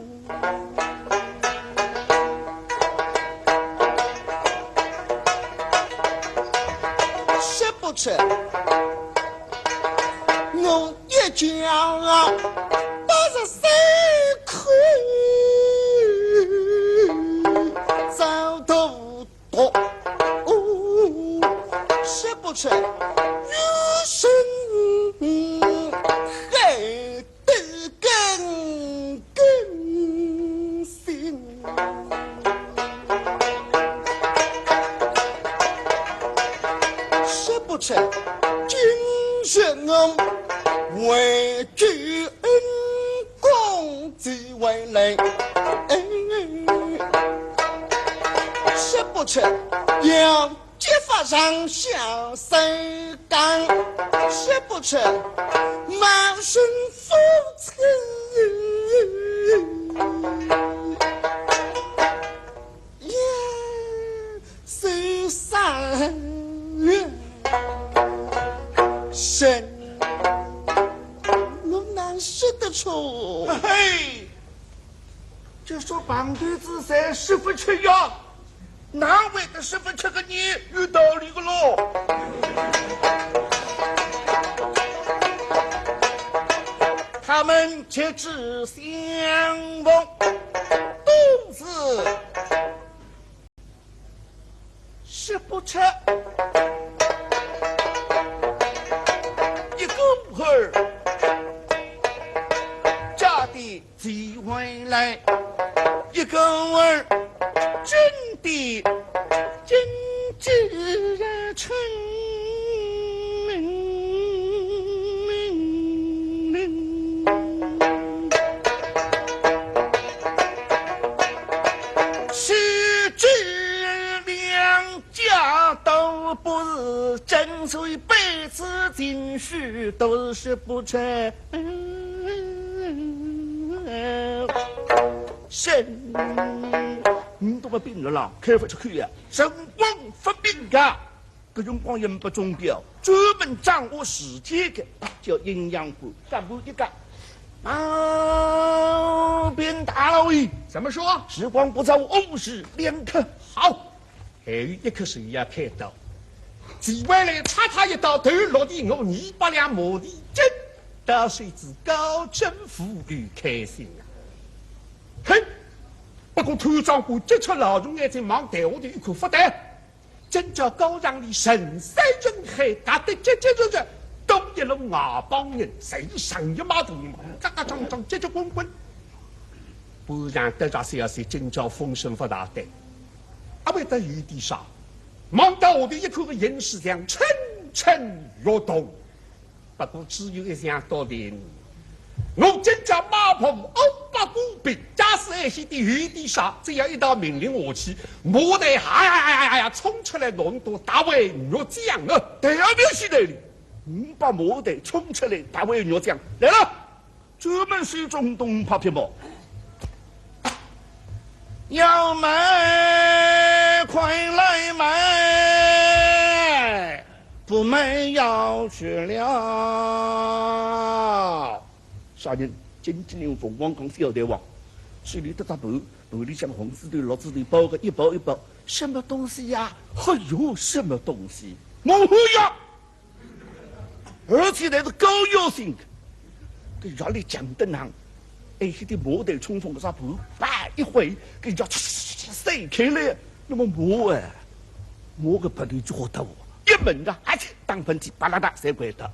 吃，我一家八十三口，遭毒毒，哦，食不出，有生害得更更新。 食不出，今日我为救恩公子回来。哎，食不出，要揭发上下三纲。食不出，卖身夫妻。 呀，是啥人？我哪说得出？嘿，就说碰头仔噻，食勿出呀，哪会得食勿出个呢？有道理个咯。他们 七子相逢，都是食不出，一个儿嫁的机会来，一个儿真的 君子啊，春。是这两家都不是真，所以彼此情绪都是不成。 生。你都没病了啦，开勿出口呀？辰光勿禀个，搿辰光也没钟表，专门掌握时间个，叫阴阳官，干部一个。毛病大了喂！怎么说？时光不早，午时两刻。好，还有一刻是要开刀。机会来插他一刀，头落地我二百两马蹄金。 到手仔高枕无忧开心啊。嘿，不过团长官急出老鼠眼睛望台下头一看，勿对，真叫高墙里人山人海，轧得结结实实，东一路外邦人，侪是上一码头人嘛，嘎嘎撞撞，结结滚滚。半晌得着消息，今朝风声勿大对，阿会得有点啥？望到下头一看，个形势像蠢蠢欲动。 不过只有一样道理，我今朝马步五百步兵，假使还是的有点啥，只要一道命令下去，马队哈呀呀呀呀冲出来，弄到大围玉将啊！对啊，没有西队里，五百马队冲出来，大围玉将来了，专门是中东拍皮毛。要买，快来买！ 不卖要去了。啥人？今天用凤凰港小队王，手里得只盘，盘里向红纸头、绿纸头包个一包一包，什么东西呀？哎哟，什么东西？我喝呀！而且还是膏药型的，搿药里讲得难。哎，搿点马头冲冲搿只盘，啪一挥，搿药唰唰唰唰散开来，那么马哎，马个鼻头就好得哦。 一闻着，而且打喷嚏，巴拉达，侪怪得。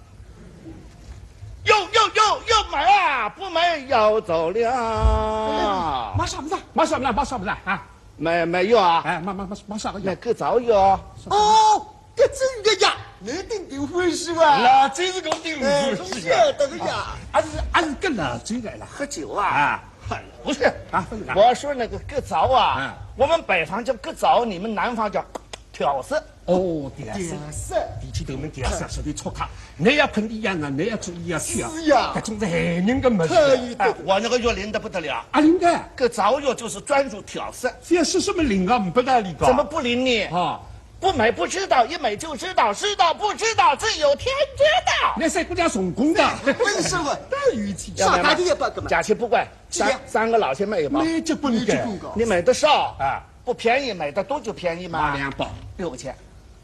要要要要买啊！不买要走了。哎，买啥物事啊？买啥物事啊？买啥物事啊？啊？买买药啊？哎，买买买买啥个药？买割草药。哦，割草个呀，侬顶顶欢喜哇？老周是我顶欢喜个。哎，侬晓得个呀。啊是啊是割老周个啦。喝酒啊？啊，嗨，不是啊，不是啊。我说那个割草啊，啊。我们北方叫割草，你们南方叫 调色。哦，调色。调色。提起头门调色，舌头戳开。侬要困里向啊，侬要注意啊，是啊。是呀。搿种是害人个物事。可以的。哎，我那个药灵得不得了。啊，灵个。搿草药就是专注调色。调色什么灵啊？不得了个。怎么不灵呢？啊。不买不知道，一买就知道，知道不知道，自有天知道。那三姑娘成功的。为什么？大语气。要买吗？啥大的也不敢买。价钱不贵，几钿？三，三个老钱买一包。没结棍的。没结棍个。你买的少啊。 不便宜，买的多就便宜嘛。买两包。六块钱。